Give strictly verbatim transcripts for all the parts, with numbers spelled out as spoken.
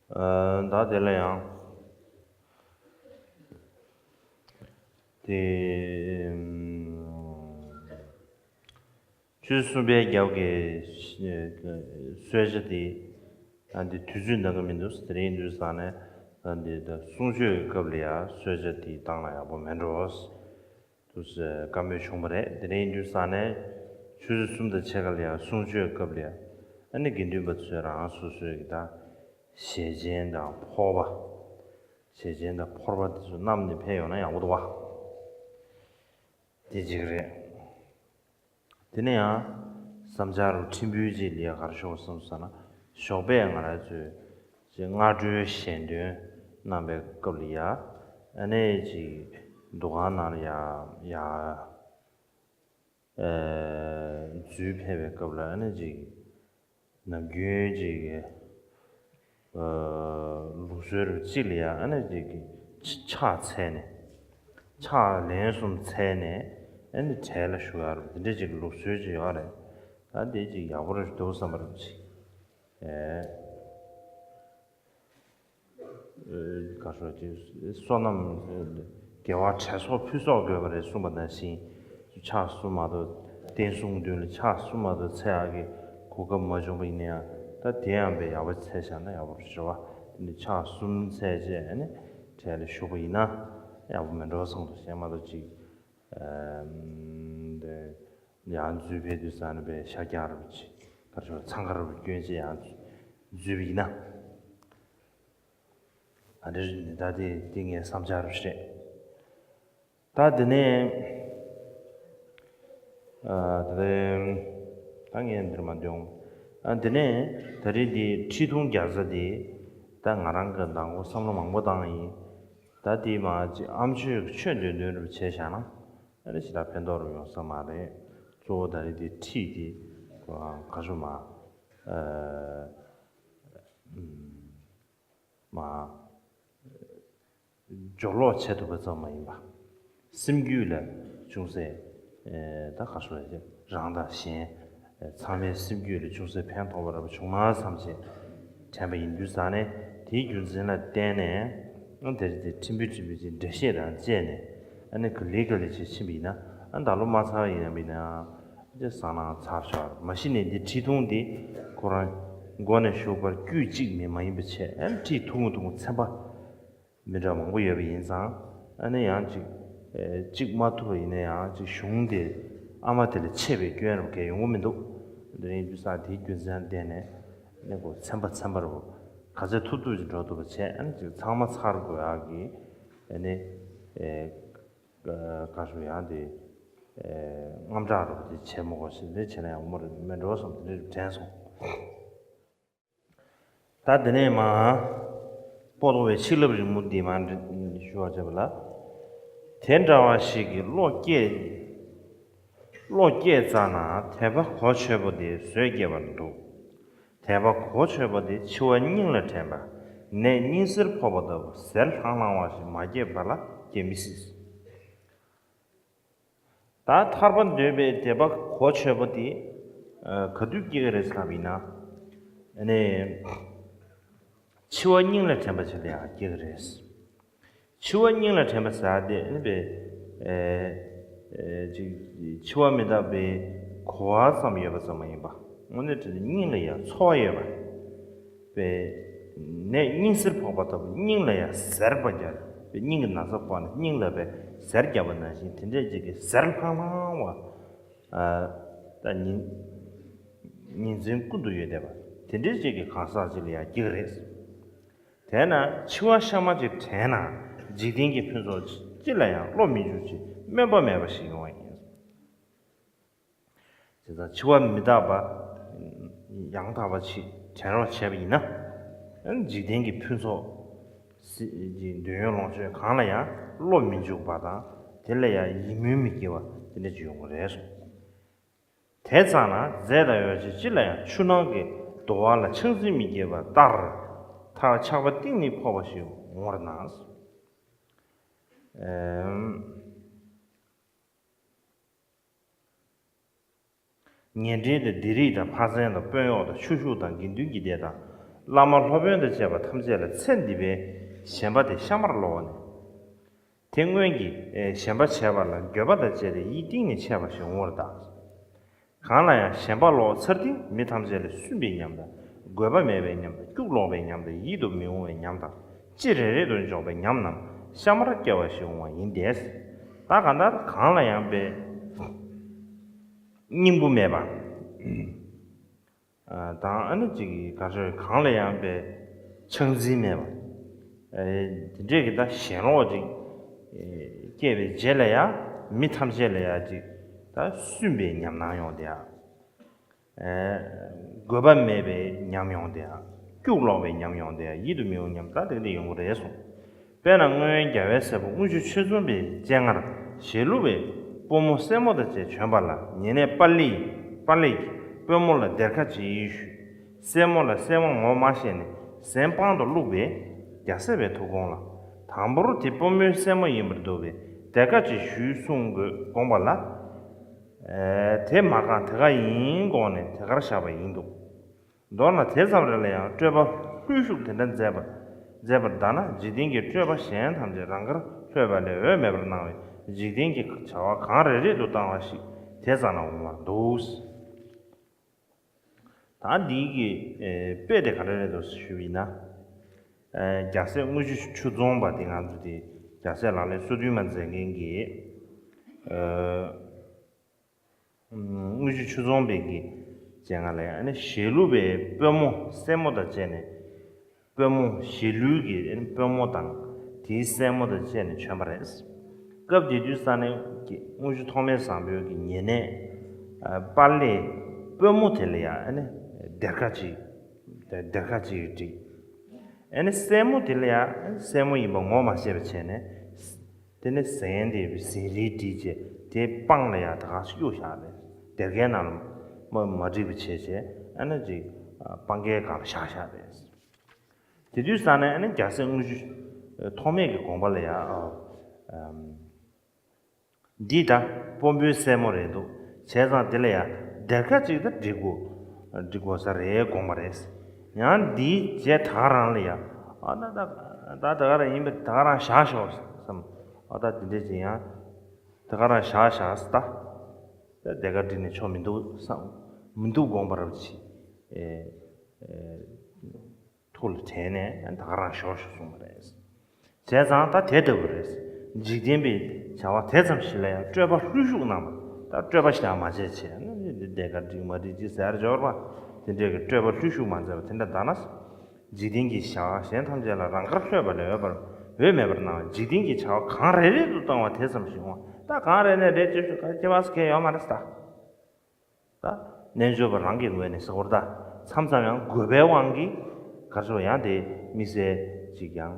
ཨ། ད་དེ་ལ་ཡང་དེ། ཆོས་སྲུང་པའི་རྒྱབ་ཀྱི་གསོལ་ཇ་དེ། ཨ། འདི་དུས་ཚོད་འདང་གི་མི་འདུག་དེ་རིང་དུས་སང་ནས་ཨ་འདི་ད་གསུང་ཆོས་སྐབས་ལ་ཡང་གསོལ་ཇ་དེ་བཏང་ན་ཡག་པོ་མེད་འགྲོ། དུས་བཀའ་མོལ་བྱུང་བ་རེད། དེ་རིང་དུས་སང་ནས་ཆུ་ཚོད་གསུམ་དང་ཕྱེད་ཀ་ལ་ཡང་གསུང་ཆོས་སྐབས་ལ་ཡང་ཨ་ནི་དགེ་འདུན་པ་ཚོས་རང་སོ་སོའི་གི་ད་ཞལ་ཆེམས་དང་ཕོར་པ། ཞལ་ཆེམས་དང་ཕོར་པ་དེ་ཚོ་བསྣམས་ནས་ཕེབས་ཡོང་ན་ཡག་པོ་འདུག་བ། དེ་གཅིག་རེད། དེ་ནས་ཡང་བསམ་འཆར་ཕྲན་བུ་ཅིག་ལ་ཡ་ག་རེ་ཞུ་དགོས་བསམ་སོང་ན། ཞོགས་པས་ང་རང་ཚོས་ཅིག་སྔ་དྲོའི་ཞལ་འདོན་གནང་པའི་སྐབས་ལ་ཡ་ཨ་ནི་ཅིག་འདུ་ཁང་ནང་ལ་ཡ་ཡ་ཨ་འཛུལ་ཕེབས་པའི་སྐབས་ལ་ཨ་ནི་ཅིག་ནམ་རྒྱུན་ཅིག་ཨ་ལུགས་སྲོལ་རུ་གཅིག་ལ་ཡ་ཨ་ནི་ཅིག་ཕྱག་འཚལ་ནས། ཕྱག་ལན་གསུམ་འཚལ་ནས་ཨ་ནི་གྲལ་ལ་བཞུགས་ཡ་རུ་དེ་འདྲ་ཅིག་ལུགས་སྲོལ་ཅིག་ཡོད་རེད། ད་དེ་ཅིག་ཡག་པོ་རེད་འདུག་བསམ་པ་རུ་ཅིག་ཨེ། ཨེ། ག་ཤོད་ཅིག་བསོད་ནམས་དགེ་བ་དྲན་གསོ་ཕུན་ཚོགས་དགོས་པ་རེད་གསུངས་པ་ནང་བཞིན། ཕྱག་གསུམ་མ་གཏོགས་བསྟན་སྲུང་མདུན་ལ་ཕྱག་གསུམ་མ་གཏོགས་འཚལ་ཡག་གི་གོ་སྐབས་མ་བྱུང་བ་ཡིན་ན་ཡང་། ད་དེ་ཡང་དཔེ་ཡག་པོ་འཚལ་བཞག་ན་ཡག་པོ་རེད་བ། དེ་ནི་ཕྱག་གསུམ་འཚལ་བྱས་ཨ་ནི་གྲལ་ལ་བཞུགས་པ་ཡིན་ན་ཡག་པོ་མེད་འགྲོ་བསམ་འདུག་གཞན་མ་གཏོགས་ཅིག་ཨ་འདི་ཡང་འཛུལ་ཕེབས་དུས་ཙང་ནས་དཔེ་ཤ་རྒྱགས་རུ་ཅིག་ག་རེ་ཞུ་འཚང་ཁ་རུ་སྐྱོན་ཅིག་ཡང་འཛུལ་བ་ཡིན་ན། ཨ་འདྲ་རེད། ད་དེ་དེ་ངའི་བསམ་འཆར་རེད། ད་དེ་ནས་ཨ་ད་ད་ངས་འདིར་མ་འདོན། ཨ་དེ་ནས་ད་རེས་འདི་ཁྲི་ཐུང་རྒྱག་ས་དེ་ད་ང་རང་གི་མདང་དགོང་བསམ་བློ་མང་པོ་བཏང་ཡིན། ད་དེ་མ་ཅིག་ཨ་མཆོད་ཆོས་འདོན་འདོན་རུ་བྱས་བཞག་ན་ཨ་ནི་ཞེ་དྲག་ཕན་ཐོགས་རུ་ཡོང་ས་མ་རེད། གཙོ་བོ་ད་རེས་འདི་ཁྲིད་དེ་ཁོ་རང་ག་ཤོ་མ་ཨ་ཨུམ། མ། སྦྱོར་ཀློག་བྱེད་ཐུབ་པ་ཙམ་མ་ཡིན་པ། སེམས་རྒྱུད་ལ་ཅུང་ཟད་ཨེ་ད་ག་ཤོད་རེད། རང་དང་གཞན་ཨེ་ཚང་མའི་སེམས་རྒྱུད་ལ་ཅུང་ཟད་ཕན་ཐོགས་པ་འདྲ་པོ་བྱུང་ན་བསམ་བྱས་དྲན་པ་ཡིན་དུས་ཙང་ནས་དེའི་རྒྱུ་མཚན་ལ་བརྟེན་ནས་ཨ་དེ་རེད། དེ་ཕྲན་བུ་ཕྲན་བུ་ཅིག་འགྲེལ་བཤད་དང་བཅས་ནས་ཨ་ནི་ག་ལེ་ག་ལེ་བྱས་ཕྱིན་པ་ཡིན་ན་ཨ་ད་ལོ་མ་ཚར་ཡིན་ནམ་ཡིན་ན། ཅེས་བསམ་ན་ཚར་ཤོར། མ་གཞི་ནས་འདི་ཁྲི་ཐུང་འདི་ཁོ་རང་མགོ་ནས་གཞུག་བར་དཀྱུས་གཅིག་མིན་མ་ཡིན་པ་བྱས། ཨ་ནི་ཁྲི་ཐུང་ངུ་ཐུང་ངུ་ཚན་པ་མི་འདྲ་མང་པོ་ཡོད་པ་ཡིན་ཙང་། ཨ་ནི་ཡང་ཅིག་ཨེ་གཅིག་མ་ཐུབ་པ་ཡིན་ན་ཡང་ཅིག་གཞུང་དེ་ཨ་མ་དེ་ལས་ཆེ་བའི་སྐྱོན་རབ་གས་ཡོང་གི་མི་འདུག་དེ་རིང་དུས་སང་དེའི་རྒྱུ་མཚན་བརྟེན་ནས་ཨ་ནི་ཁོ་ཚན་པ་ཚན་པ་རུ་ག་ཚོད་ཐུབ་ཐུབ་ཅིག་འགྲོ་ཐུབ་པ་བྱས། ཨ་ནི་ཅིག་ཚང་མ་ཚར་དགོས་ཡག་གི་ཨ་ནི་ཨེ། ག་རེ་ཞུ་ཡང་དེ་ཨེ་དངངས་སྐྲག་རོགས་དེ་བྱེད་མི་དགོས་ཤིང་དེ་བྱས་ན་ཡང་མོ་རེ་མེད་འགྲོ་བསམ་དེ་འདྲ་དྲན་སོང་། ད་དེ་ནས་མ་པོ་ཏོ་བའི་ཆིག་ལབ་རིང་མོ་འདི་མ་ཞུ་བ་བྱས་པ་ལ། དེ་འདྲ་བ་ཞིག་གིས་བློ་སྐྱེས། བློ་སྐྱེས་ཙ་ན་དད་པ་གོ་ཆོད་པོ་དེ་བཟོད་སྐྱེ་བར་འདུག་དད་པ་གོ་ཆོད་པོ་དེ་འཆི་བ་སྙིང་ལ་དྲན་པ་ནད་སྙིང་གཟེར་ཕོག་པ་ལྟ་བུ་གཟེར་ལྷང་ལྷང་བ་ཞིག་མ་སྐྱེས་བར་ལ་སྐྱེ་མི་སྲིད། ད་ཐར་པ་འདོད་པའི་དད་པ་གོ་ཆོད་པོ་དེ་ཨ་ག་དུས་སྐྱེ་གི་རེད་ཟེར་ལབ་ཡིན་ན། ཨ་ནི་འཆི་བ་སྙིང་ལ་དྲན་པ་ཅིག་ལ་ཡང་སྐྱེ་གི་རེད། འཆི་བ་སྙིང་ལ་དྲན་པ་ཟེར་དེ་ཨ་ནི་པའི་ཨེ་ཨེ་ཅིག་འཆི་བ་མི་རྟག་པའི་གོ་བ་ཙམ་ཡོད་པ་ཙམ་མ་ཡིན་པ། དངོས་གནས་དྲན་ནས་སྙིང་ལ་ཡང་ཚོར་བ་ཡོད་པ། པའི་ནད་སྙིང་གཟེར་ཕོག་པ་ལྟ་བུ་སྙིང་ལ་ཡང་གཟེར་པ་བརྒྱབ་པའི་སྙིང་གི་ན་ཚ་ཕོག་ནས་སྙིང་ལ་པའི་གཟེར་བརྒྱབ་པ་ནང་བཞིན་དེ་འདྲས་ཅིག་གི་གཟེར་ལྷང་ལྷང་བ། ཨ་ད་ཉིན་ཉིན་མཚན་ཀུན་ཏུ་ཡོད་བསྡད་པ་དེ་འདྲས་ཅིག་གི་གང་ཟག་ཅིག་ལ་ཡང་སྐྱེ་གི་རེད། དེས་ན་འཆི་བ་གཤའ་མ་ཅིག་དྲན་ན་འཇིག་རྟེན་གྱི་ཕུན་ཚོགས་ཅི་ལ་ཡང་བློ་མི་འཇུག་ཅིང་སྨོན་པ་མེད་པ་ཞིག་ཡོང་བ་ཡིན། བྱས་ཙང་འཆི་བ་མི་རྟག་པ་ཡང་དག་པ་ཞིག་དྲན་རོགས་བྱས་པ་ཡིན་ན། འཇིག་རྟེན་གྱི་ཕུན་ཚོགས་སྲིད་ཀྱི་འདོད་ཡོན་ལོངས་སྤྱོད་གང་ལ་ཡང་བློ་མི་འཇུག་པ་དང་དེ་ལ་ཡང་ཡིད་སྨོན་མི་སྐྱེ་བ་དེ་འདྲ་ཅིག་ཡོང་གི་རེད་གསུངས། དེ་ཙམ་ན་རྫས་དང་ཡོ་བྱད་ཅི་ལ་ཡང་ཆུ་ནང་གི་རྡོ་བ་ལ་ཆགས་འཛིན་མི་སྐྱེ་བ་ལྟར་མཐར་ཆགས་པ་གཏིང་ནས་ཕོག་པ་ཞིག་འོང་བར་སྣང་། ཨེམ། ཉེ་འབྲེལ་དང་སྡེ་རིགས་དང་ཕ་ཚན་དང་དཔོན་གཡོག་དང་ཆོས་ཞུགས་དང་དགེ་འདུན་གྱི་སྡེ་དང་ བླ་མ་སློབ་དཔོན་དང་བཅས་པ་ཐམས་ཅད་ལ་ཚེ་འདི་པའི་ཞེན་པ་དེ་གཤའ་མར་ལོག་ནས། དེ་སྔོན་གྱི་ཞེན་པ་བྱས་པ་ལ་འགྱོད་པ་དང་བཅས་ཏེ་ཡིད་གཏིང་ནས་ཆད་པ་ཞིག་འོང་བར་གདའ། གང་ལ་ཡང་ཞེན་པ་ལོག་ཚར་ཏེ་མི་ཐམས་ཅད་ལ་སུན་པའི་ཉམས་དང་། དགོས་པ་མེད་པའི་ཉམས་དང་། སྐྱུག་ལོག་པའི་ཉམས་དང་། ཡིད་དུ་མི་འོང་བའི་ཉམས་དང་། ཅི་རེ་རེ་དུ་འཇོག་པའི་ཉམས་རྣམས་གཤའ་མར་སྐྱེ་བ་ཞིག་འོང་བ་ཡིན་ཏེ། ད་གང་ལྟར་གང་ལ་ཡང་པའི་སྙིང་པོ་མེད་པ། དང་ཨ་ནི་ཅིག་ག་རེ་གང་ལ་ཡང་པའི་ཆགས་འཛིན་མེད་པ། དེ་འདྲས་ཀྱི་ད་ཞེན་ལོག་ཅིག་སྐྱེས་པའི་རྗེས་ལ་ཡང་མི་ཐམས་ཅད་ལ་ཡང་ཅིག་ད་སུན་པའི་ཉམས་སྣང་ཡོང་དེ་ཡང་། དགོས་པ་མེད་པའི་ཉམས་ཡོང་དེ་ཡང་། སྐྱུག་ལོག་པའི་ཉམས་ཡོང་དེ་ཡང་། ཡིད་དུ་མི་འོང་ཉམས་ད་དེ་འདྲ་ཡོང་གི་རེད་གསུངས། དཔེར་ན་སྔོན་རྒྱལ་བའི་སྲས་པོ་དངུལ་ཆུ་ཆོས་འཛོམས་པའི་སྤྱན་སྔར་ཞལ་ལུ་བའི་དཔོན་མོ་སྲས་མོ་དང་བཅས་བྱོན་པ་ལ། ཉེ་གནས་པཱ་ལི་པཱ་ལི་ཡིས་དཔོན་མོ་ལ་སྡེར་ཁ་ཅིག་ཞུས། སྲས་མོ་ལ་སྲས་མོ་ངོ་མ་ཤེས་ནས་གཟན་པང་དུ་བླུགས་པས་རྒྱལ་སྲས་པའི་ཐུགས་དགོངས་ལ། དང་པོར་དེ་དཔོན་མོའི་སྲས་མོ་ཡིན་པར་འདུག་པས་སྡེར་ཁ་ཅིག་ཞུས་གསུངས་དགོས་དགོངས་པ་ལ། དེ་མ་གང་དེ་ག་ཡིན་དགོངས་ནས་དེ་གར་བཞག་པ་ཡིན་འདུག་མདོར་ན་དེ་ཙམ་རེ་ལ་ཡང་སྤྲོས་པ་ལྷོད་ཤུགས་དེ་འདྲ་མཛད་པ་མཛད་པར་གདའ་ན། འཇིག་རྟེན་གྱི་སྤྲོས་པ་གཞན་ཐམས་ཅད་རང་དགར་ལྷོད་པ་ལས་འོས་མེད་པར་སྣང་བས། འཇིག་རྟེན་གྱི་བྱ་བ་གང་རེ་རེ་དུ་བཏང་བ་ཞིག་དེ་ཙམ་ན་འོང་བར་འདུག་ད་འདིའི་གི་དཔེ་དེ་ག་རེ་རེད་འདུག་ཞུས་པ་ཡིན་ན། རྒྱལ་སྲས་དངུལ་ཆུ་ཆུ་རྫོང་པ་དེ་ང་ཚོ་དེ་རྒྱལ་སྲས་ལག་ལེན་སོ་བདུན་མ་མཛད་མཁན་གྱི། དངུལ་ཆུ་ཆུ་རྫོང་པའི་གི་སྤྱན་སྔར་ལ་ཡང་ཞལ་ལུ་བའི་དཔོན་མོ་སྲས་མོ་དང་བཅས་ནས། དཔོན་མོ་ཞལ་ལུའི་གི་དཔོན་མོ་དང་དེའི་སྲས་མོ་དང་བཅས་ནས་བྱོན་པ་རེད། སྐབས་དེ་དུས་ས་གནས་ཀྱི་དངུལ་ཆུ་ཐོགས་མེད་བཟང་པོའི་གི་ཉེ་གནས་པཱ་ལིས་དཔོན་མོ་དེ་ལ་ཡང་སྡེར་ཁ་ཅིག་སྡེར་ཁ་ཅིག་བསྒྲིགས། ཨ་ནི་སྲས་མོ་དེ་ལ་ཡང་སྲས་མོ་ཡིན་པ་ངོ་མ་ཤེས་པ་བྱས་ནས། དེ་ནས་གཟན་དེ་གཟན་རིལ་བསྒྲིགས་བྱས་དེ་པང་ལ་ཡང་ད་ག་གཡུགས་བཞག་པས། སྡེར་ཁའི་ནང་ལ་མ་མ་བསྒྲིགས་པ་བྱས་བྱས་ཨ་ནི་ཅིག་པང་ཁའི་སྒང་ལ་བཞག་བཞག་པས། དེ་དུས་ས་ནས་ཨ་ནི་རྒྱལ་སྲས་དངུལ་ཆུ་ཐོགས་མེད་ཀྱི་དགོངས་པ་ལ་ཡང་། འདི་ད་དཔོན་པོའི་སྲས་མོ་རེད་འདུག་བྱས་ཙང་དེ་ལ་ཡང་སྡེར་ཁ་ཅིག་ད་སྒྲིག་དགོས། སྒྲིག་དགོས་ས་རེད་དགོངས་པ་རེད། ཡང་འདིའི་རྗེས་ད་ག་རང་ལ་ཡང་ཨ་ད་ད་ད་ད་ག་རང་ཡིན་པས་ད་ག་རང་བཞག་ཤོག་བསམ། ཨ་ད་དེ་འདྲས་ཅིག་ཡང་ད་ག་རང་བཞག་བཞག་ད། ད་སྡེར་ཁ་སྒྲིག་ནས་ཆོག་མི་འདུག་བསམ། མི་འདུག་དགོངས་པ་རབ་ཆེ། ཨེ་ཨེ། ཐུགས་ལ་དྲན་ནས་ད་ག་རང་ཞོག་ཞུ་གསུངས་པ་རེད། བྱས་ཙང་ད་དེ་ལྟ་བུ་རེད། འཇིག་རྟེན་པའི་བྱ་བ་དེ་ཙམ་ཞིག་ལ་ཡང་སྤྲོས་པ་ལྷོད་ཤུགས་གནང་བ། ད་སྤྲོས་པ་ཞིག་ཡང་མ་བྱས་བྱས་ན་འདི་སྡེར་ཁ་སྒྲིག་མ་སྒྲིག་ཅི་ཟེར་འབྱོར་པ་དེ་འདྲས་ཀྱི་སྤྲོས་པ་ལྷོད་ཤུགས་མ་མཛད་པ་དེ་འདྲ་གདའ་ན། འཇིག་རྟེན་གྱི་བྱ་བ་གཞན་ཐམས་ཅད་ལ་རང་དགར་ལྷོད་པ་ལས་འོས་པར་འོས་མེད་པར་སྣང་བས། འཇིག་རྟེན་གྱི་བྱ་བ་གང་རེ་རེ་དུ་བཏང་བ་དེ་ཙམ་ཞིག་འོང་ད་གང་རེ་ནས་རེད་ཅེས་ཞུ་ག་སྐྱེ་བ་སྐྱེ་ཡོད་མ་རེད་ད། ད་རྣལ་འབྱོར་པ་རང་གི་ངོས་ནས་ཟེར་བར་ད་མཚམས་མཚམས་ཡང་དགོས་པའི་དབང་གིས་གར་སོ་ཡང་དེ་དམིགས་བསལ་ཅིག་ཡང་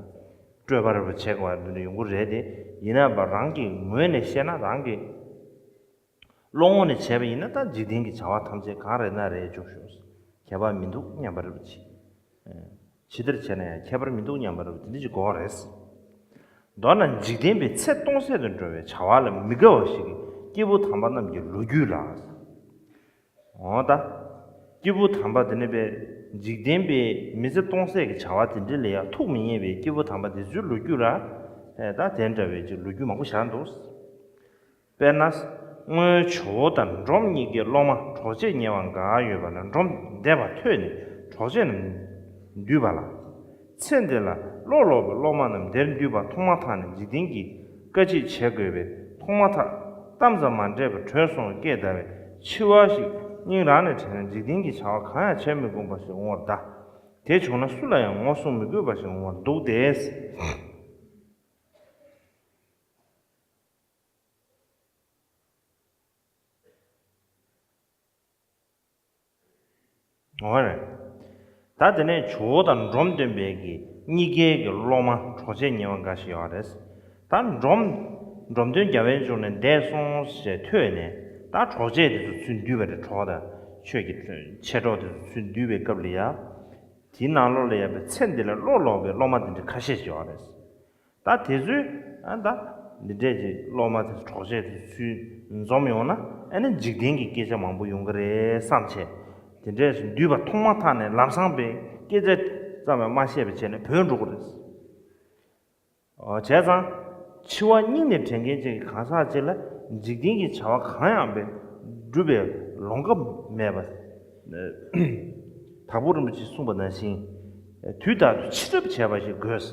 སྤྲོས་པ་རེ་བ་བྱེད་དགོས་པ་འདི་འདྲ་ཡོང་གི་རེད་དེ། ཡིན་ན་པ་རང་གི་ངོས་ནས་བཤད་ན་རང་གི་བློ་ངོ་ནས་བྱས་པ་ཡིན་ན་ད་འཇིག་རྟེན་གྱི་བྱ་བ་ཐམས་ཅད་གང་རེད་ན་རེད་འཇོག་ཤོག་ཁྱད་པར་མི་འདུག་སྙམ་པ་རེ་བ་བྱེད། ཇི་ལྟར་བྱས་ན་ཡང་ཁྱད་པར་མི་འདུག་སྙམ་པ་རེ་བ་དེ་འདྲ་ཅིག་དགོས་པ་རེད། མདོར་ན་འཇིག་རྟེན་པའི་ཚེ་སྟོང་ཟད་དུ་འགྲོ་བའི་བྱ་བ་ལ་མི་དགའ་བ་ཞིག་གིས་སྐྱེས་བུ་དམ་པ་རྣམས་ཀྱི་ལོ་རྒྱུས་ལ། འོ་ད། སྐྱེས་བུ་དམ་པ་དེ་ནི་པའི་འཇིག་རྟེན་པའི་མི་ཚེ་སྟོང་ཟད་ཀྱི་བྱ་བ་དེ་འདྲ་ལ་ཡང་ཐུགས་མི་མཉེས་པའི་སྐྱེས་བུ་དམ་པ་དེ་ཚོའི་ལོ་རྒྱུས་ལ། ད་དེ་འདྲ་བའི་ཅིག་ལོ་རྒྱུས་མང་པོ་བཞག་འདུག་དཔེར་ན། སྔོན་ཇོ་བོ་དང་འབྲོམ་གཉིས་ཀའི་སློབ་མ་གྲོགས་མཆེད་ཉེ་བར་འགའ་ཡོད་པ་ལ་འབྲོམ་འདས་པ་ཐོས་ནས་གྲོགས་མཆེད་རྣམས་འདུས་པ་ལ། ཚེ་འདི་ལ་བློ་ལོག་པའི་སློབ་མ་རྣམས་འདིར་འདུས་པ་མཐོང་མ་ཐག་ནས་འཇིག་རྟེན་གྱི་བཀའ་མཆིད་བྱེད་དགོས་པས་མཐོང་མ་ཐག་གཏམ་ཙམ་མ་འདྲེས་པར་བྲོས་སོང་བའི་སྐད་བརྡ་བས་འཆི་བ་ཞིག་སྙིང་རང་ནས་དྲན་ན་འཇིག་རྟེན་གྱི་བྱ་བ་གང་ཡང་བྱེད་མི་དགོས་པ་ཞིག་འོང་བར་གདའ། དེ་བྱུང་ན་སུ་ལ་ཡང་ངོ་སྲུང་མི་དགོས་པ་ཞིག་འོང་བར་འདུག་སྟེ། འོ་རེད། ད་དེ་ནས་ཇོ་བོ་དང་འབྲོམ་སྟོན་པའི་གི་གཉིས་ཀའི་གི་སློབ་མ་གྲོགས་མཆེད་ཉེ་བ་འགའ་ཞིག་ཡོད་རེད། ད་འབྲོམ་འབྲོམ་སྟོན་རྒྱལ་བའི་འབྱུང་གནས་འདས་སོང་ཞེས་ཐོས་ནས་ད་གྲོགས་མཆེད་དེ་ཚོ་ཚུར་འདུས་པ་རེད། གྲོགས་དང་ཆོས་ཀྱི་མཆེད་གྲོགས་དེ་ཚོ་ཚུར་འདུས་པའི་སྐབས་ལ་ཡ། དེའི་ནང་ལོགས་ལ་ཡ་པའི་ཚེ་འདི་ལ་བློ་ལོག་པའི་སློབ་མ་དེ་འདྲ་ཁ་ཤས་ཤིག་ཡོད་རེད། ད་དེ་ཚོས་ཨ་ད་འདི་འདྲས་ཀྱི་སློབ་མ་དེ་གྲོགས་མཆེད་དེ་ཚུར་འཛོམས་ཡོང་ན་ཨ་ནི་འཇིག་རྟེན་གྱི་སྐད་ཆ་མང་པོ་ཡོང་གི་རེད་བསམ་བྱས། དེ་འདྲས་སུ་འདུས་པ་མཐོང་མ་ཐག་ནས་ལམ་སང་པའི་སྐད་ཆ་ ཙམ་ཡང་མ་ཤེས་པ་བྱས་ནས་བུད་འགྲོ་གི་རེད། བྱས་ཙང་། འཆི་བ་སྙིང་ནས་དྲན་མཁན་ཅིག་གིས་གང་ཟག་ཅིག་ལ་འཇིག་རྟེན་གྱི་བྱ་བ་གང་ཡང་བས་སྒྲུབ་པའི་ལོང་སྐབས་མེད་པ། དྭགས་པོ་རིན་པོ་ཆེས་གསུངས་པ་ནང་བཞིན། དུས་རྟག་ཏུ་འཆི་གྲབས་བྱས་པ་ཞིག་དགོས།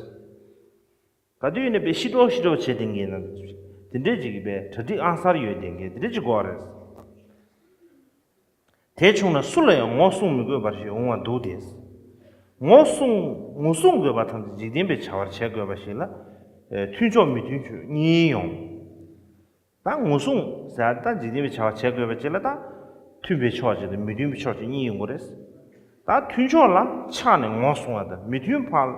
ག་དུས་ཡིན་ནའི་དཔེ་ཤི་གྲབས་ཤི་གྲབས་བྱེད་བསྡད་མཁན་ན། དེ་འདྲས་ཅིག་གི་དཔེ་གྲ་སྒྲིག་ཨང་གསར་ཡོད་བསྡད་མཁན་དེ་འདྲས་ཅིག་དགོས་པ་རེད། དེ་བྱུང་ན་སུ་ལ་ཡང་ངོ་སྲུང་མི་དགོས་པ་ཞིག་འོང་བ་འདུག་སྟེ། ངོ་སྲུང་ངོ་སྲུང་དགོས་པ་ཐམས་ཅད་འཇིག་རྟེན་པའི་བྱ་བར་བྱེད་དགོས་པ་ཞིག་ལ། མཐུན་ཕྱོགས་མི་མཐུན་ཕྱོགས་གཉིས་ཡོང་། ད་ངོ་སྲུང་ཟེར་ད་འཇིག་རྟེན་པའི་བྱ་བ་བྱེད་དགོས་པ་ཅིག་ལ་ད། མཐུན་པའི་ཕྱོགས་ཅིག་དང་མི་མཐུན་པའི་ཕྱོགས་ཅིག་གཉིས་ཡོང་གི་རེད། ད་མཐུན་ཕྱོགས་ལ་ཆགས་ནས་ངོ་སྲུང་བ་དང་མི་མཐུན་ཕར།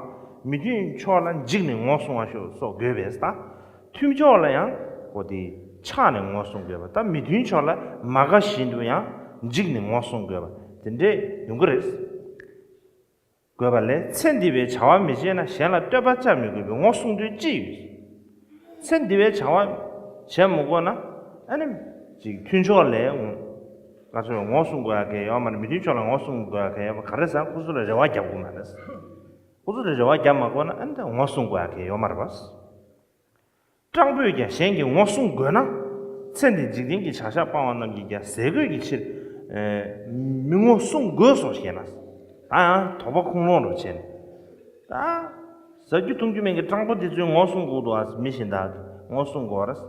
མི་མཐུན་ཕྱོགས་ལ་འཇིགས་ནས་ངོ་སྲུང་བ་ཤོག་སོགས་དགོས་པས་ད། མཐུན་ཕྱོགས་ལ་ཡང་གོ་དེ་ཆགས་ནས་ངོ་སྲུང་དགོས་པ་ད་མི་མཐུན་ཕྱོགས་ལ་མ་དགའ་བཞིན་དུ་ཡང་འཇིགས་ནས་ངོ་སྲུང་དགོས་པ་དེ་འདྲས་ཡོང་གི་རེད། དགོས་པ་ལས་ཚེ་འདི་བའི་བྱ་བ་མི་བྱེད་ན་གཞན་ལ་བསྟོད་པ་བྱ་མི་དགོས་པའི་ངོ་སྲུང་དོན་ཅི་ཡོད། ཚེ་འདི་བའི་བྱ་བ་བྱེད་མི་དགོས་ན་ཨ་ནི་ཅིག་མཐུན་ཕྱོགས་ལས་ང་ཚོས་ངོ་སྲུང་དགོས་ཡ་གལ་ཡོད་མ་རེད། མི་མཐུན་ཕྱོགས་ལ་ངོ་སྲུང་དགོས་ཡ་གལ་ཡོད་མ་རེད། ག་རེ་ཟེར་ན་ཁོ་ཚོ་ལ་རེ་བ་རྒྱབ་དགོས་མ་རེད། ཁོ་ཚོ་ལ་རེ་བ་རྒྱབ་མ་དགོས་ན་ཨ་ནི་ད་ངོ་སྲུང་དགོས་ཡ་གལ་ཡོད་མ་རེད་པ། སྤྲང་པོས་ཀྱང་གཞན་གྱི་ངོ་སྲུང་དགོས་ན། ཚེ་འདིའི་འཇིག་རྟེན་གྱི་བྱ་བཞག་སྤང་བ་རྣམས་ཀྱིས་ཀྱང་ཟས་གོས་ཀྱི་ཕྱིར། ཨེ། མི་ངོ་སྲུང་དགོས་སོ་ཞེ་ན། ད་ཡང་དོགས་པ་ཁུངས་ལོང་རུ་བྱས་ནས། ད། ཟ་རྒྱུ་འཐུང་རྒྱུ་མེད་ཀྱི་སྤྲང་པོ་འདི་ཚོའི་ངོ་སྲུང་དགོས་འདུག་ཨ། མི་གཞན་དག་གི་ངོ་སྲུང་དགོས་རེད།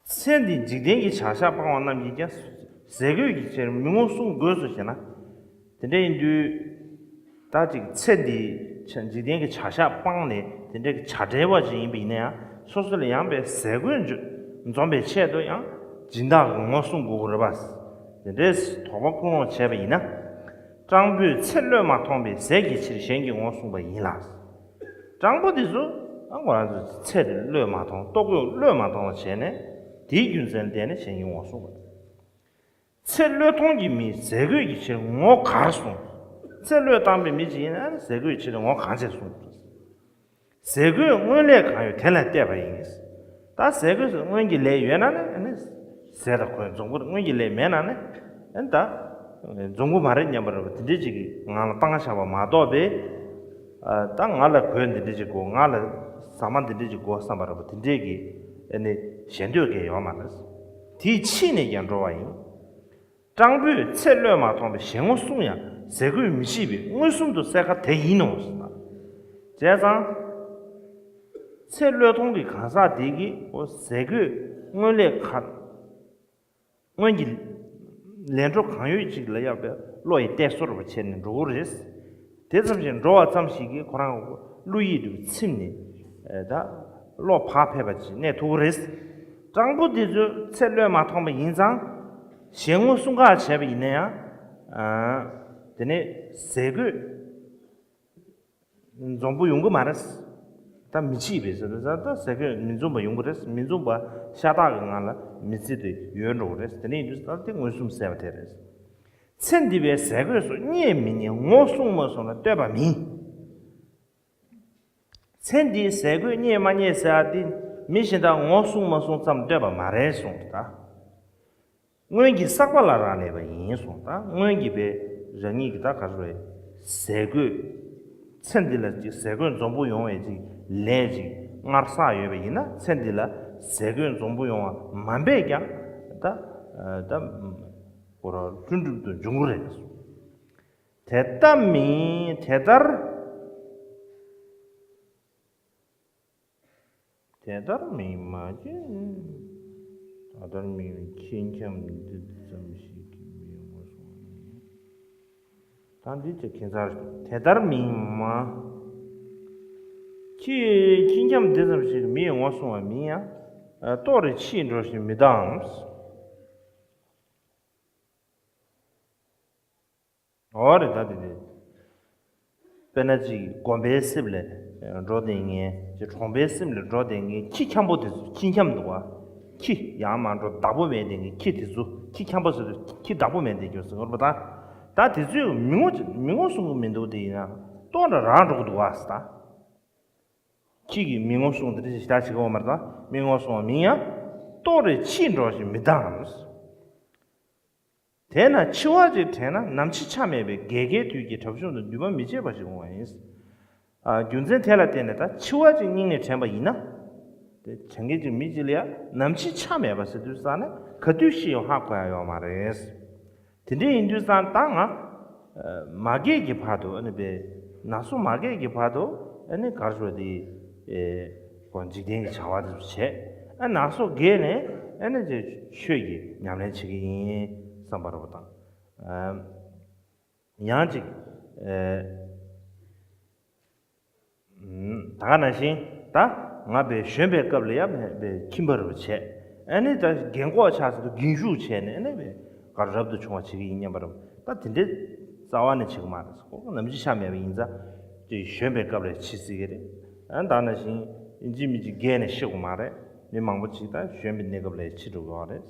ཚེ་འདིའི་འཇིག་རྟེན་གྱི་བྱ་བཞག་སྤང་བ་རྣམས་ཀྱིས་ཀྱང་ཟས་གོས་ཀྱི་ཕྱིར་མི་ངོ་སྲུང་དགོས་སོ་ཞེ་ན། དེ་འདྲ་ཡིན་དུས། ད་ཅིག་ཚེ་འདིའི་ཆ་འཇིག་རྟེན་གྱི་བྱ་བཞག་སྤངས་ནས་དེ་འདྲའི་གི་བྱ་བྲལ་བ་ཅིག་ཡིན་པ་ཡིན་ན་ཡང་སོ་སོ་ལ་ཡང་པའི་ཟས་གོས་འཇོ་འཛོམས་པའི་ཆེད་དུ་ཡང་སྦྱིན་བདག་གི་ངོ་སྲུང་དགོས་ཀྱི་རེད་པ། དེ་འདྲའི་དོགས་པ་ཁུངས་ལོང་བྱས་པ་ཡིན་ན། སྤྲང་པོས་ཚེ་བློས་མ་ཐོངས་པའི་ཟས་ཀྱི་ཕྱིར་གཞན་གྱི་ངོ་སྲུང་བ་ཡིན་ལ། སྤྲང་པོ་དེ་ཚོ་ཨ་ཁོ་རང་ཚོ་ཚེ་དེ་བློས་མ་ཐོངས་ལྟོ་གོས་བློས་མ་ཐོངས་པ་བྱས་ནས་དེའི་རྒྱུ་མཚན་ལ་བརྟེན་ནས་གཞན་གྱི་ངོ་སྲུང་བ། ཚེ་བློས་ཐོངས་ཀྱི་མིས་ཟས་གོས་ཀྱི་ཕྱིར་ངོ་གར་སྲུང་། ཚེ་བློས་བཏང་བའི་མི་ཅིག་ཡིན་ན་ཟས་གོས་ཀྱི་ཕྱིར་ངོ་གང་བྱས་སྲུང་། ཟས་གོས་སྔོན་ལས་གང་ཡོད་དེ་ལ་བལྟས་པ་ཡིན། ད་ཟས་གོས་སུ་སྔོན་གྱི་ལས་ཡོད་ན་ནི་ཟས་དང་གོས་འཛོམས་གོ། སྔོན་གྱི་ལས་མེད་ན་ནི་ཨ་ནི་ད་འཛོམས་གོ་མ་རེད་སྙམ་པ་རེད་པ། དེ་འདྲས་ཅིག་གི་ངང་ལ་བཏང་བཞག་པ་མ་གཏོགས་པས། ད་ང་ལ་གོས་འདི་འདྲས་ཅིག་དགོས། ང་ལ་ཟ་མ་འདི་འདྲས་ཅིག་དགོས་བསམ་པ་རེད་པ། དེ་འདྲས་ཀྱི་ཨ་ནི་ཞེ་འདོད་ཀྱི་ཡོད་མ་རེད། དེའི་ཕྱིས་ནས་ཀྱང་འགྲོ་བ་ཡིན། སྤྲང་པོས་ཚེ་བློས་མ་ཐོངས་པའི་གཞན་ངོ་སྲུང་ཡང་ཟས་གོས་མི་ཤེས་པའི་མངོན་སུམ་དུ་གསལ་ཁ་དེ་ཡིན་ནོ། བྱས་ཙང་། ཚེ་བློས་ཐོངས་ཀྱི་གང་ཟག་དེ་གིས་ཟས་གོས་སྔོན་ལས་ག་སྔོན་གྱི་ལས་འཕྲོ་གང་ཡོད་ཅིག་ལ་ཡག་པའི་བློ་ཡིས་གཏད་སོ་རུ་བྱས་ནས་འགྲོ་གི་རེད། དེ་ཙམ་ཞིག་འགྲོ་བ་ཙམ་ཞིག་གིས་ཁོ་རང་བློ་ཡིད་དུ་ཚིམ་ནས་ད་བློ་བག་ཕེབས་པ་ཅིག་གནས་ཐུབ་ཀྱི་རེད། སྤྲང་པོ་འདི་ཚོས་ཚེ་བློས་མ་ཐོངས་པ་ཡིན་ཙང་། གཞན་ངོ་སྲུང་ག་བྱས་པ་ཡིན་ན་ཡང་། དེ་ནས་ཟས་གོས་འཛོམས་པོ་ཡོང་གི་མ་རེད། ད་མི་ཕྱིས་པས་ཟེར་ད་ཟེར་ད་ཟས་གོས་མི་འཛོམས་པ་ཡོང་གི་རེད། མི་འཛོམས་པ་ཤ་སྟག་གི་ངང་ལ་མི་ཚེ་དེ་ཡོལ་འགྲོ་གི་རེད། དེ་ནས་ཡིན་དུས་ད་དེ་མངོན་སུམ་གསལ་བ་དེ་རེད། ཚེ་འདི་བའི་ཟས་གོས་སུ་བརྙས་མི་བརྙས་ངོ་སྲུང་མ་སྲུང་ལ་ལྟོས་པ་མིན། ཚེ་འདིའི་ཟས་གོས་བརྙས་མ་བརྙས་ཟེར་བ་འདི་མི་གཞན་དག་ངོ་སྲུང་མ་སྲུང་ཙམ་ལྟོས་པ་མ་རེད་གསུངས་ད། སྔོན་གྱི་བསགས་པ་ལ་རག་ལས་པ་ཡིན་གསུངས་ད། སྔོན་གྱི་པའི་རང་ཉིད་ཀྱི་ད་ག་རེ་རེད། ཟས་གོས། ཚེ་འདི་ལ་ཅིག་ཟས་གོས་འཛོམས་པོ་ཡོང་བའི་ཅིག་ལས་ཅིག་སྔར་བསགས་ཡོད་པ་ཡིན་ན་ཚེ་འདི་ལ་ཟས་གོས་འཛོམས་པོ་ཡོང་བ་མ་འབད་ཀྱང་ད་ད་ཁོ་རང་ལྷུན་གྲུབ་ཏུ་འབྱུང་གི་རེད། དེ་ལྟ་མིན་དེ་ལྟར། དེ་ལྟར་མིན་མ་བྱེད། ད་ལྟར་མིན་ཁྱི་འཁྱམ་འདི་ཙམ་ཞིག་གིས་མི་ངོ་སྲུང་བ་མིན། ད་འདི་ཅིག་ཁྱད་མཚར། དེ་ལྟར་མིན་མ། ཁྱི་ཁྱི་འཁྱམ་འདི་ཙམ་ཞིག་གིས་མི་ངོ་སྲུང་བ་མིན་ཡང་། ལྟོགས་རེ་ཕྱིས་འགྲོ་ཞིང་མི་བདའམ། འོ་རེད་ད་དེ་རེད། དཔེར་ན་ཅིག་དགོན་པའི་སྲིབ་ལ་འགྲོ་བསྡད་མཁན་ཅིག་གྲོང་པའི་སྲིབ་ལ་འགྲོ་བསྡད་མཁན་ཁྱི་འཁྱམ་པོ་དེ་ཚོ་ཁྱི་འཁྱམ་འདུག་བ། ཁྱི་ཡར་མར་འགྲོ་བདག་པོ་མེད་བསྡད་མཁན་ཁྱི་དེ་ཚོ་ཁྱི་འཁྱམ་པོ་ཟེར་དུས་ཁྱི་བདག་པོ་མེད་བསྡད་རྒྱུ་ཟེར་བ་ད། ད་དེ་ཚོས་མི་ངོ་མི་ངོ་སྲུང་གི་མི་འདུག་དེ་ཡིན་ན་ལྟོགས་འདྲ་རང་འགྲོ་གི་འདུག་བ་ཟེར་ད། ཁྱི་གིས་མི་ངོ་སྲུང་དེ་འདྲ་ཞིག་ཞེ་དྲག་བྱེད་ཀྱི་ཡོད་མ་རེད་ད། མི་ངོ་སྲུང་བ་མིན་ཡང་ལྟོགས་རེ་ཕྱིས་འགྲོ་ཞིང་མི་བདའམ། དེས་ན་འཆི་བ་ཅིག་དྲན་ན་ནམ་འཆི་ཆ་མེད་པས་རྒས་ཁའི་དུས་ཀྱི་དྲག་ཤུལ་དུ་འདུན་པ་མི་བྱེད་པ་ཞིག་འོང་བ་ཡིན། ཨ། རྒྱུ་མཚན་དེ་ལ་བརྟེན་ནས་ད་འཆི་བ་ཅིག་སྙིང་ནས་དྲན་པ་ཡིན་ན། དེ་དྲན་མཁན་ཅིག་མི་གཅིག་ལ་ཡ་ནམ་འཆི་ཆ་མེད་པ་ཟེར་དུས་ཙང་ནས་ག་དུས་ཤི་ཡང་ཧ་གོ་ཡ་ཡོད་མ་རེད། དེ་འདྲ་ཡིན་དུས་ཙང་ད་ང་མ་རྒས་ཀྱི་བར་དུ་ཨ་ནི་པའི་ན་སོ་མ་རྒས་ཀྱི་བར་དུ་ཨ་ནི་གར་ཞོ་དེ་ཁོ་འཇིག་རྟེན་གྱི་བྱ་བ་དེ་ཚོ་བྱས། ཨ་ན་སོ་རྒས་ནས་ཨ་ནི་ཅིག་ཆོས་ཀྱི་ཉམས་ལེན་བྱེད་ཀྱི་ཡིན་བསམ་པ་རེད་པ། དང་ཡང་ཅིག་ཨ། ད་ག་ནང་བཞིན་ད་ང་པའི་གཞོན་པའི་སྐབས་ལ་ཡང་པའི་ཁྱིམ་པ་རུ་བྱས། ཨ་ནི་ད་རྒན་གོག་ཆགས་ཚར་དུས་རྒན་ཞུགས་བྱས་ནས་ཨ་ནི་པའི་ག་རབ་ཏུ་བྱུང་བ་བྱེད་ཀྱི་ཡིན་སྙམ་པ་རུ། ད་དེ་འདྲའི་རྩ་བ་ནས་བྱེད་ཀྱི་མ་རེད། ཁོ་ནམ་འཆི་ཆ་མེད་པ་ཡིན་ཙང་དེ་གཞོན་པའི་སྐབས་ལ་འཆི་སྲིད་ཀྱི་རེད། ཨ་ད་ནང་བཞིན་ཡིན་གཅིག་མིན་གཅིག་རྒས་ནས་ཤི་དགོས་མ་རེད། མི་མང་པོ་ཅིག་ད་གཞོན་པའི་གནས་སྐབས་ལ་འཆི་འགྲོ་གི་ཡོད་རེད།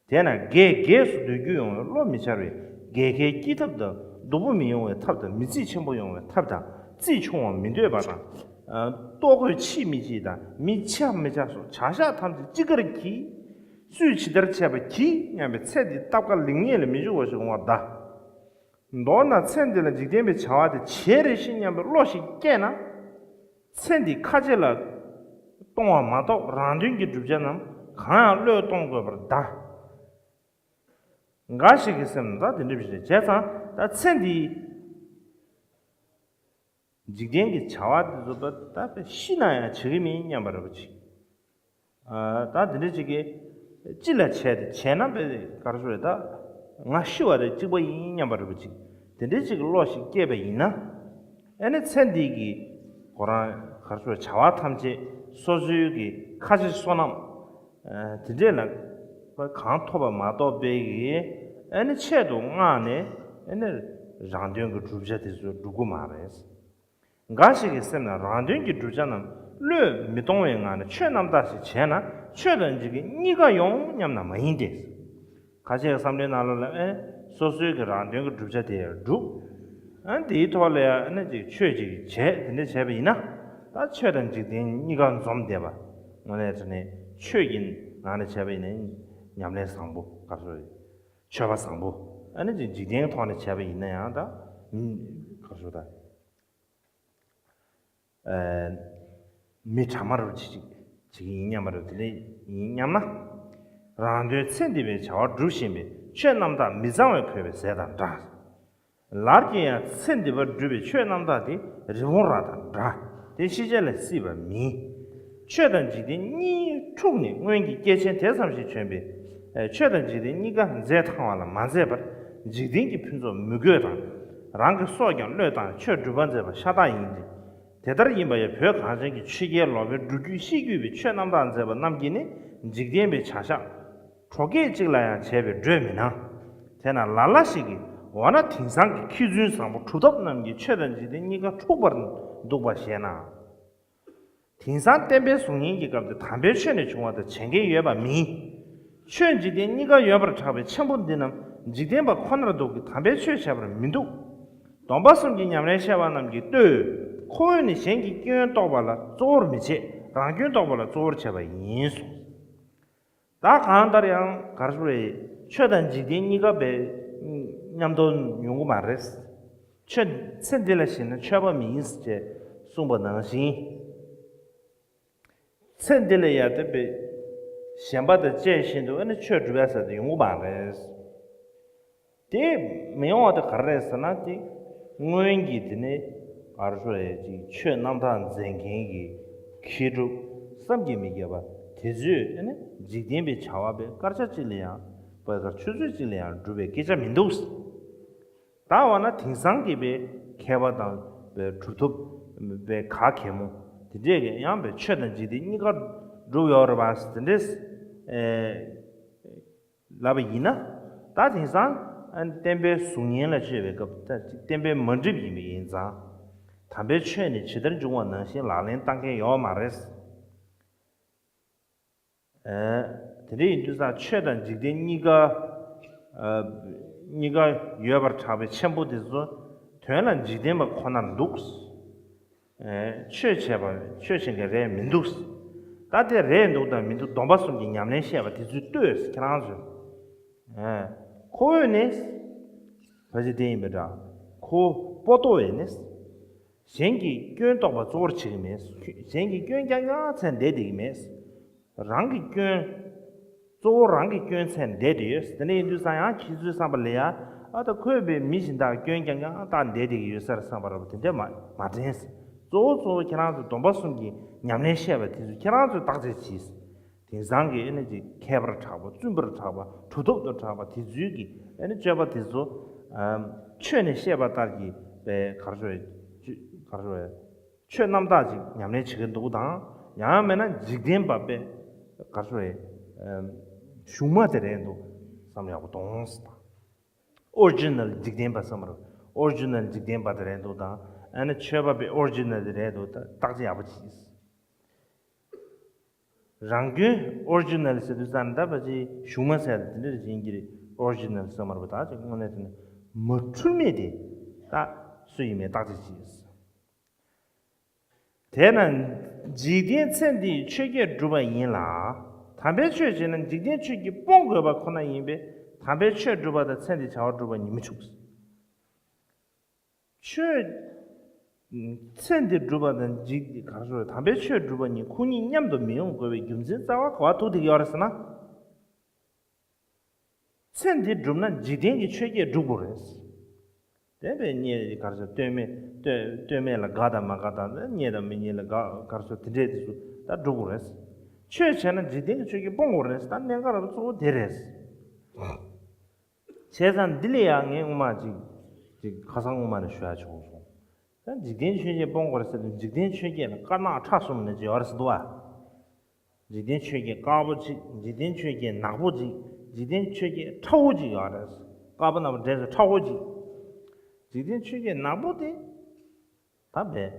དེས་ན་རྒས་རྒས་སུ་སྡོད་རྒྱུ་ཡོང་བའི་བློ་མི་འཆར་བས་རྒས་ཁའི་སྐྱིད་ཐབས་དང་སྡུག་པོ་མི་ཡོང་བའི་ཐབས་དང་མི་རྩིས་ཆེན་པོ་ཡོང་བའི་ཐབས་དང་རྩིས་ཆུང་བ་མི་འདོད་པ་དང་། ལྟོ་གོས་ཕྱིས་མི་ཕྱིས་དང་མི་ཆགས་མི་ཆགས་སོགས་བྱ་བཞག་ཐམས་ཅད་ཅི་དགར་གྱིས། སུས་ཇི་ལྟར་བྱས་པ་གྱིས་སྙམ་པའི་ཚེ་འདིའི་སྟབས་ཀ་ལེགས་ཉེས་ལ་མི་འཇུག་པ་ཞིག་འོང་བར་གདའ། མདོར་ན་ཚེ་འདི་ལ་འཇིག་རྟེན་པའི་བྱ་བ་དེ་བྱས་རེ་ཤི་སྙམ་པའི་བློ་ཞིག་སྐྱེས་ན། ཚེ་འདི་ཁ་ཕྱེ་ལ་གཏོང་བ་མ་གཏོགས་རང་དོན་གྱི་བསྒྲུབ་བྱ་རྣམས་གང་ཡང་བློས་གཏོང་དགོས་པར་གདའ། འགའ་ཞིག་གི་སེམས་ནང་ད་དེ་འདྲ་བྱས་བྱས་ཙང་ད་ཚེ་འདི་འཇིག་རྟེན་གྱི་བྱ་བ་དེ་ཚོ་ད་ད་ཤི་ན་ཡང་བྱེད་ཀྱི་མིན་སྙམ་པ་རེད་པ་ཅིག་ད་དེ་འདྲ་ཅིག་གིས་ཅི་ལ་བྱས་ཏེ་བྱས་ན་པས་གར་ཞོ་རེད། ད་ང་ཤི་བ་དང་གཅིག་པ་ཡིན་སྙམ་པ་རེད་པ་ཅིག་དེ་འདྲ་ཅིག་གི་བློ་ཞིག་སྐྱེས་པ་ཡིན་ན། ཨ་ནི་ཚེ་འདི་གི་ཁོ་རང་གར་ཞོ་བྱ་བ་ཐམས་ཅད་སོ་སོའི་གི་ཁ་ཆེ་བསོད་ནམས་དེ་འདྲས་ལ་གང་ཐོབ་པ་མ་གཏོགས་པའི་གི་ཨ་ནི་ཆེད་དུ་མངགས་ནས་ཨ་ནི་རང་དོན་གྱི་བསྒྲུབ་བྱ་དེ་ཚོ་སྒྲུབ་ཀྱི་མ་རེད། འགའ་ཞིག་གི་སེམས་ན་རང་དོན་གྱི་བསྒྲུབ་བྱ་རྣམས་བློས་མི་གཏོང་བའི་ངང་ནས་ཆོས་རྣམ་དག་ཞིག་བྱས་ན་ཆོས་དང་འཇིག་རྟེན་གཉིས་ཀ་ཡོང་སྙམ་ན་མ་ཡིན་ཏེ། ཁ་ཤས་ཀྱི་བསམ་བློའི་ནང་ལོགས་ལ་ཨེ་སོ་སོའི་གི་རང་དོན་གྱི་བསྒྲུབ་བྱ་དེ་བསྒྲུབ། ཨ་དེའི་ཐོག་ལ་ཡང་ཨ་ནི་ཅིག་ཆོས་ཅིག་བྱས་དེ་འདྲ་བྱས་པ་ཡིན་ན་ད་ཆོས་དང་འཇིག་རྟེན་གཉིས་ཀ་འཛོམས་བསྡད་པ། དངོས་གནས་དྲང་གནས་ཆོས་ཀྱི་ངང་ནས་བྱས་པ་ཡིན་ན་ཉམས་ལེན་བཟང་པོ་ག་རེ་ཟེར། ཆོས་པ་བཟང་པོ། ཨ་ནི་ཅིག་འཇིག་རྟེན་གྱི་ཐོག་ནས་བྱས་པ་ཡིན་ན་ཡང་ད་ག་རེ་ཟེར་ད། མི་གྲངས་མང་རུ་ཅིག་ཅིག་ཡིན་སྙམ་པ་རུ་དེ་འདྲ་ཡིན་སྙམ་ན། རང་དོན་ཚེ་འདི་པའི་བྱ་བ་སྒྲུབ་བཞིན་པའི་ཆོས་རྣམ་དག་མི་གཙང་བས་གོས་པའི་ཟས་དང་འདྲ། ལར་གྱི་ཡང་ཚེ་འདི་པར་སྒྲུབ་པའི་ཆོས་རྣམ་དག་དེ་རི་བོང་རྭ་དང་འདྲ། དེ་ཤི་རྗེས་ལ་སྲིད་པ་མིན། ཆོས་དང་འཇིག་རྟེན་གཉིས་འཁྲུགས་ནས་སྔོན་གྱི་སྐྱེས་ཆེན་དེ་ཙམ་ཞིག་བྱོན་པས། ཆོས་དང་འཇིག་རྟེན་གཉིས་ཀ་རྫས་ཐང་བ་ལ་མ་མཛད་པར་འཇིག་རྟེན་གྱི་ཕུན་ཚོགས་མི་དགོས་དང་། རང་གི་སྲོག་ཀྱང་བློས་བཏང་ཆོས་སྒྲུབ་པར་མཛད་པ་ཤ་སྟག་ཡིན་ཏེ། དེ་ལྟར་ཡིན་པ་ཡང་བོད་གངས་ཅན་གྱི་ཆོས་རྒྱལ་ལོ་པཎ་སྒྲུབ་བརྒྱུད་ཤེས་རྒྱུད་པའི་ཆོས་རྣམ་དག་མཛད་པ་རྣམས་ཀྱིས་ནི་འཇིག་རྟེན་པའི་བྱ་གཞག་གྲོགས་སྐད་ཅིག་ལ་ཡང་བྱས་པའི་འགྲོས་མི་སྣང་། དེས་ན་ལ་ལ་ཞིག་གིས་འོ་ན་དེང་སང་གི་མཁས་བཙུན་བཟང་པོ་གྲུབ་ཐོབ་རྣམས་ཀྱིས་ཆོས་དང་འཇིག་རྟེན་གཉིས་ཀ་འཁྲུགས་པར་འདུག་པ་ཞེ་ན། དེང་སང་བསྟན་པའི་གཟུགས་བརྙན་གྱི་སྐབས་དེ་དམ་པའི་ཆོས་ནས་བྱུང་བ་དང་བྱེད་མཁན་ཡོད་པ་མིན། ཆོས་འཇིག་རྟེན་གཉིས་ཀ་ཡོད་པར་གྲགས་པའི་ཆེན་པོ་འདི་རྣམས་འཇིག་རྟེན་པ་ཁོ་ནར་འདུག་གི་དམ་པའི་ཆོས་བྱ་བར་མི་འདུག་སྡོམ་པ་གསུམ་གྱི་ཉམས་ལེན་བཤད་པ་རྣམས་ཀྱིས་ལྟོས། ཁོ་བོས་ནི་གཞན་གྱི་སྐྱོན་རྟོགས་པ་ལ་གཙོ་བོར་མི་བྱེད། རང་སྐྱོན་རྟོགས་པ་ལ་གཙོ་བོར་བྱས་པ་ཡིན་གསུངས། ད་གང་ལྟར་ཡང་གར་ཞུ་རེད། ཆོས་དང་འཇིག་རྟེན་གཉིས་ཀ་བས་མཉམ་དུ་ཡོང་གི་མ་རེད། ཆོས་ཚེ་འདི་ལ་ཞེན་ན་ཆོས་པ་མིན་ཞེས་གསུངས་པ་ནང་བཞིན། ཚེ་འདི་ལ་ཡ་དེ་བས་ཞེན་པ་དང་བཅས་བཞིན་དུ་ཨ་ནི་ཆོས་སྒྲུབ་ཡ་ཟེར་དེ་ཡོང་གི་མ་རེད། དེ་མི་ཡོང་བ་དེ་ག་རེ་རེད་ཟེར་ན། དེ་སྔོན་གྱི་དེ་ནས་ག་རེ་ཞུ་རེད། ཅིག་ཆོས་རྣམ་དག་མཛད་མཁན་གྱི་མཁས་གྲུབ་བསམ་གྱིས་མི་ཁྱབ་པ་དེ་ཚོས་ཨ་ནི་འཇིག་རྟེན་པའི་བྱ་བ་པའི་སྐར་ཆ་གཅིག་ལ་ཡང་པའི་སྐར་ཆུ་ཚོད་གཅིག་ལ་ཡང་སྒྲུབ་པའི་སྐད་ཆ་མི་འདུག་ད་འོ་ན་དེང་སང་གི་པའི་མཁས་པ་དང་པའི་གྲུབ་ཐོབ་པའི་ག་གེ་མོ་དེ་འདྲས་ཀྱི་ཡང་པའི་ཆོས་དང་འཇིག་རྟེན་གཉིས་ཀ་སྒྲུབ་ཡོད་རེད་པ་དེ་འདྲས། ལབ་པ་ཡིན་ན། ད་དེང་སང་ཨ་ནི་བསྟན་པའི་གཟུགས་བརྙན་ལ་དཔྱོད་པའི་སྐབས་ད་བསྟན་པའི་མ་འགྲིབ་ཡིན་པ་ཡིན་ཙང་། དམ་པའི་ཆོས་ནི་ཇི་ལྟར་འབྱུང་བ་ནང་བཞིན་ལག་ལེན་བསྟར་མཁན་ཡོད་མ་རེད། ཨ། དེ་འདྲ་ཡིན་དུས་ཙང་ཆོས་དང་འཇིག་རྟེན་གཉིས་ཀ་ཨ། གཉིས་ཀ་ཡོད་པར་གྲགས་པའི་ཆེན་པོ་དེ་ཚོ་དོན་ལ་འཇིག་རྟེན་པ་ཁོ་ནར་འདུག་ཆོས་བྱས་པ་ཆོས་བྱེད་མཁན་རེད་མི་འདུག་ད་དེ་རེད་འདུག་དང་མི་འདུག་སྡོམ་པ་གསུམ་གྱི་ཉམས་ལེན་བཤད་པ་དེ་ཚོས་ལྟོས། ཁྱེད་རང་ཚོས། ཁོ་བོས་ནི། ཕལ་ཆེར་དེ་ཡིན་པའི་འདྲ། ཁོ་པོ་ཏོ་བས་ནི། གཞན་གྱི་སྐྱོན་རྟོག་པ་གཙོ་བོར་བྱེད་ཀྱི་མེད། གཞན་གྱི་སྐྱོན་རྐྱང་རྐྱང་འཚོལ་བསྡད་བསྡད་ཀྱི་མེད། རང་གི་སྐྱོན། གཙོ་བོ་རང་གི་སྐྱོན་འཚོལ་བསྡད་བསྡད་ཡོད། དེ་འདྲ་ཡིན་དུས་ཙང་ཡང་ཁྱེད་ཚོའི་བསམ་པ་ལ་ཡ། ཨ་ད་ཁོས་པའི་མི་གཞན་དག་སྐྱོན་རྐྱང་རྐྱང་བལྟས་བསྡད་ཀྱི་ཡོད་ས་རེད་བསམ་པ་རེད་པ། དེ་འདྲ་མ་མ་དྲན། གཙོ་བོ་གཙོ་བོ་ཁྱེད་རང་ཚོས་སྡོམ་པ་གསུམ་གྱི་ཉམས་ལེན་བཤད་པ་དེ་ཚོ་ཁྱེད་རང་ཚོས་བརྟག་དཔྱད་གྱིས། དེང་སང་གི་ཨེ་ནི་ཅིག་མཁས་པར་གྲགས་པ། བཙུན་པར་གྲགས་པ། གྲུབ་ཐོབ་ཏུ་གྲགས་པ་དེ་ཚོའི་གི་ཨེ་ནི་སྤྱོད་པ་དེ་ཚོ། ཨམ། ཆོས་ནས་བཤད་པ་ལྟར་གྱི་པའི་ག་རེ་ཟེར། ག་རེ་ཟེར། ཆོས་རྣམ་དག་ཅིག་ཉམས་ལེན་བྱེད་ཀྱི་འདུག་དང་། ཡང་མིན་ན་འཇིག་རྟེན་པ་པའི་ག་རེ་ཟེར། ཨམ། གཞུང་མ་དེ་རེད་འདུག་བསམ། ཡག་པོ་གཏོང་ཟེར་དང་། ཨོ་རི་ཇི་ནལ་འཇིག་རྟེན་པ་བསམ་པ་རེད། ཨོ་རི་ཇི་ནལ་འཇིག་རྟེན་པ་དེ་རེད་འདུག་དང་། ཨ་ནི་ཆོས་པ་པའི་ཨོ་རི་ཇི་ནལ་དེ་རེད་འདུག་ད་བརྟག་དཔྱད་ཡག་པོ་གྱིས། རང་སྐྱོན་ཨོ་རི་ཇི་ནལ་ཟེར་དུས་ཙང་ད་ཕལ་ཆེར་གཞུང་མ་ཟེར་དེ་འདྲ་ཡིན་གྱི་རེད། ཨོ་རི་ཇི་ནལ་བསམ་པ་རེད་པ། ད་ཅིག་དངོས་གནས་དེ་ནི་མ་འཁྲུལ་མེད་དེ་ད་སུ་ཡིན་མིན་བརྟག་དཔྱད་གྱིས། དེས་ན་འཇིག་རྟེན་ཚེ་འདིའི་ཆོས་བརྒྱད་སྒྲུབ་པ་ཡིན་ལ། དམ་པའི་ཆོས་བྱས་ན་འཇིག་རྟེན་ཆོས་ཀྱིས་སྤོང་དགོས་པ་ཁོ་ན་ཡིན་པས། དམ་པའི་ཆོས་སྒྲུབ་པ་དང་ཚེ་འདིའི་བྱ་བ་སྒྲུབ་པ་གཉིས་མི་འཆུག། ཆོས། ཚེ་འདི་སྒྲུབ་པ་དང་འཇིག་ག་རེ་ཟེར། དམ་པའི་ཆོས་སྒྲུབ་པ་གཉིས་ཁོ་གཉིས་མཉམ་དུ་མི་ཡོང་དགོས་པའི་རྒྱུ་མཚན་རྩ་བ་ག་པར་ཐུག་བསྡད་ཀྱི་ཡོད་རེད་ཟེར་ན། ཚེ་འདི་སྒྲུབ་ན་འཇིག་རྟེན་གྱི་ཆོས་བརྒྱད་སྒྲུབ་དགོས་རེད། དེ་བས་རྙེད་ག་རེ་ཟེར། ལྟོས་མེད་ལྟོས་ལྟོས་མེད་ལ་དགའ་དང་མ་དགའ་དང་། རྙེད་དང་མི་རྙེད་ལ་དགའ་ག་རེ་ཟེར། དེ་འདྲས་དེ་ཚོ་ད་སྒྲུབ་དགོས་རེད། ཆོས་བྱས་ན་འཇིག་རྟེན་གྱི་ཆོས་བརྒྱད་སྤོང་དགོས་རེད། ད་གནད་འགག་རབ་གཙོ་བོ་དེ་རེད། བྱས་ཙང་འདི་ལ་ཡང་ངས་སྔོན་མ་ཅིག་ཅིག་ཁ་སང་སྔོན་མ་ནས་ཞུ་ཡ་བྱུང་སོང་། ད་འཇིག་རྟེན་ཆོས་བརྒྱད་སྤོང་དགོས་རེད་ཟེར་དུས། འཇིག་རྟེན་ཆོས་བརྒྱད་ལ་དཀར་ནག་ཁྲ་གསུམ་ནས་ཅིག་ཡོད་རེད་ཟེར་འདུག་བ། འཇིག་རྟེན་ཆོས་བརྒྱད་དཀར་པོ་གཅིག་འཇིག་རྟེན་ཆོས་བརྒྱད་ནག་པོ་གཅིག་འཇིག་རྟེན་ཆོས་བརྒྱད་ཁྲ་བོ་གཅིག་ཡོད་རེད། དཀར་པོ་ནག་པོ་འདྲེས་སུ་ཁྲ་བོ་གཅིག་འཇིག་རྟེན་ཆོས་བརྒྱད་ནག་པོ་དེ། ད་བས་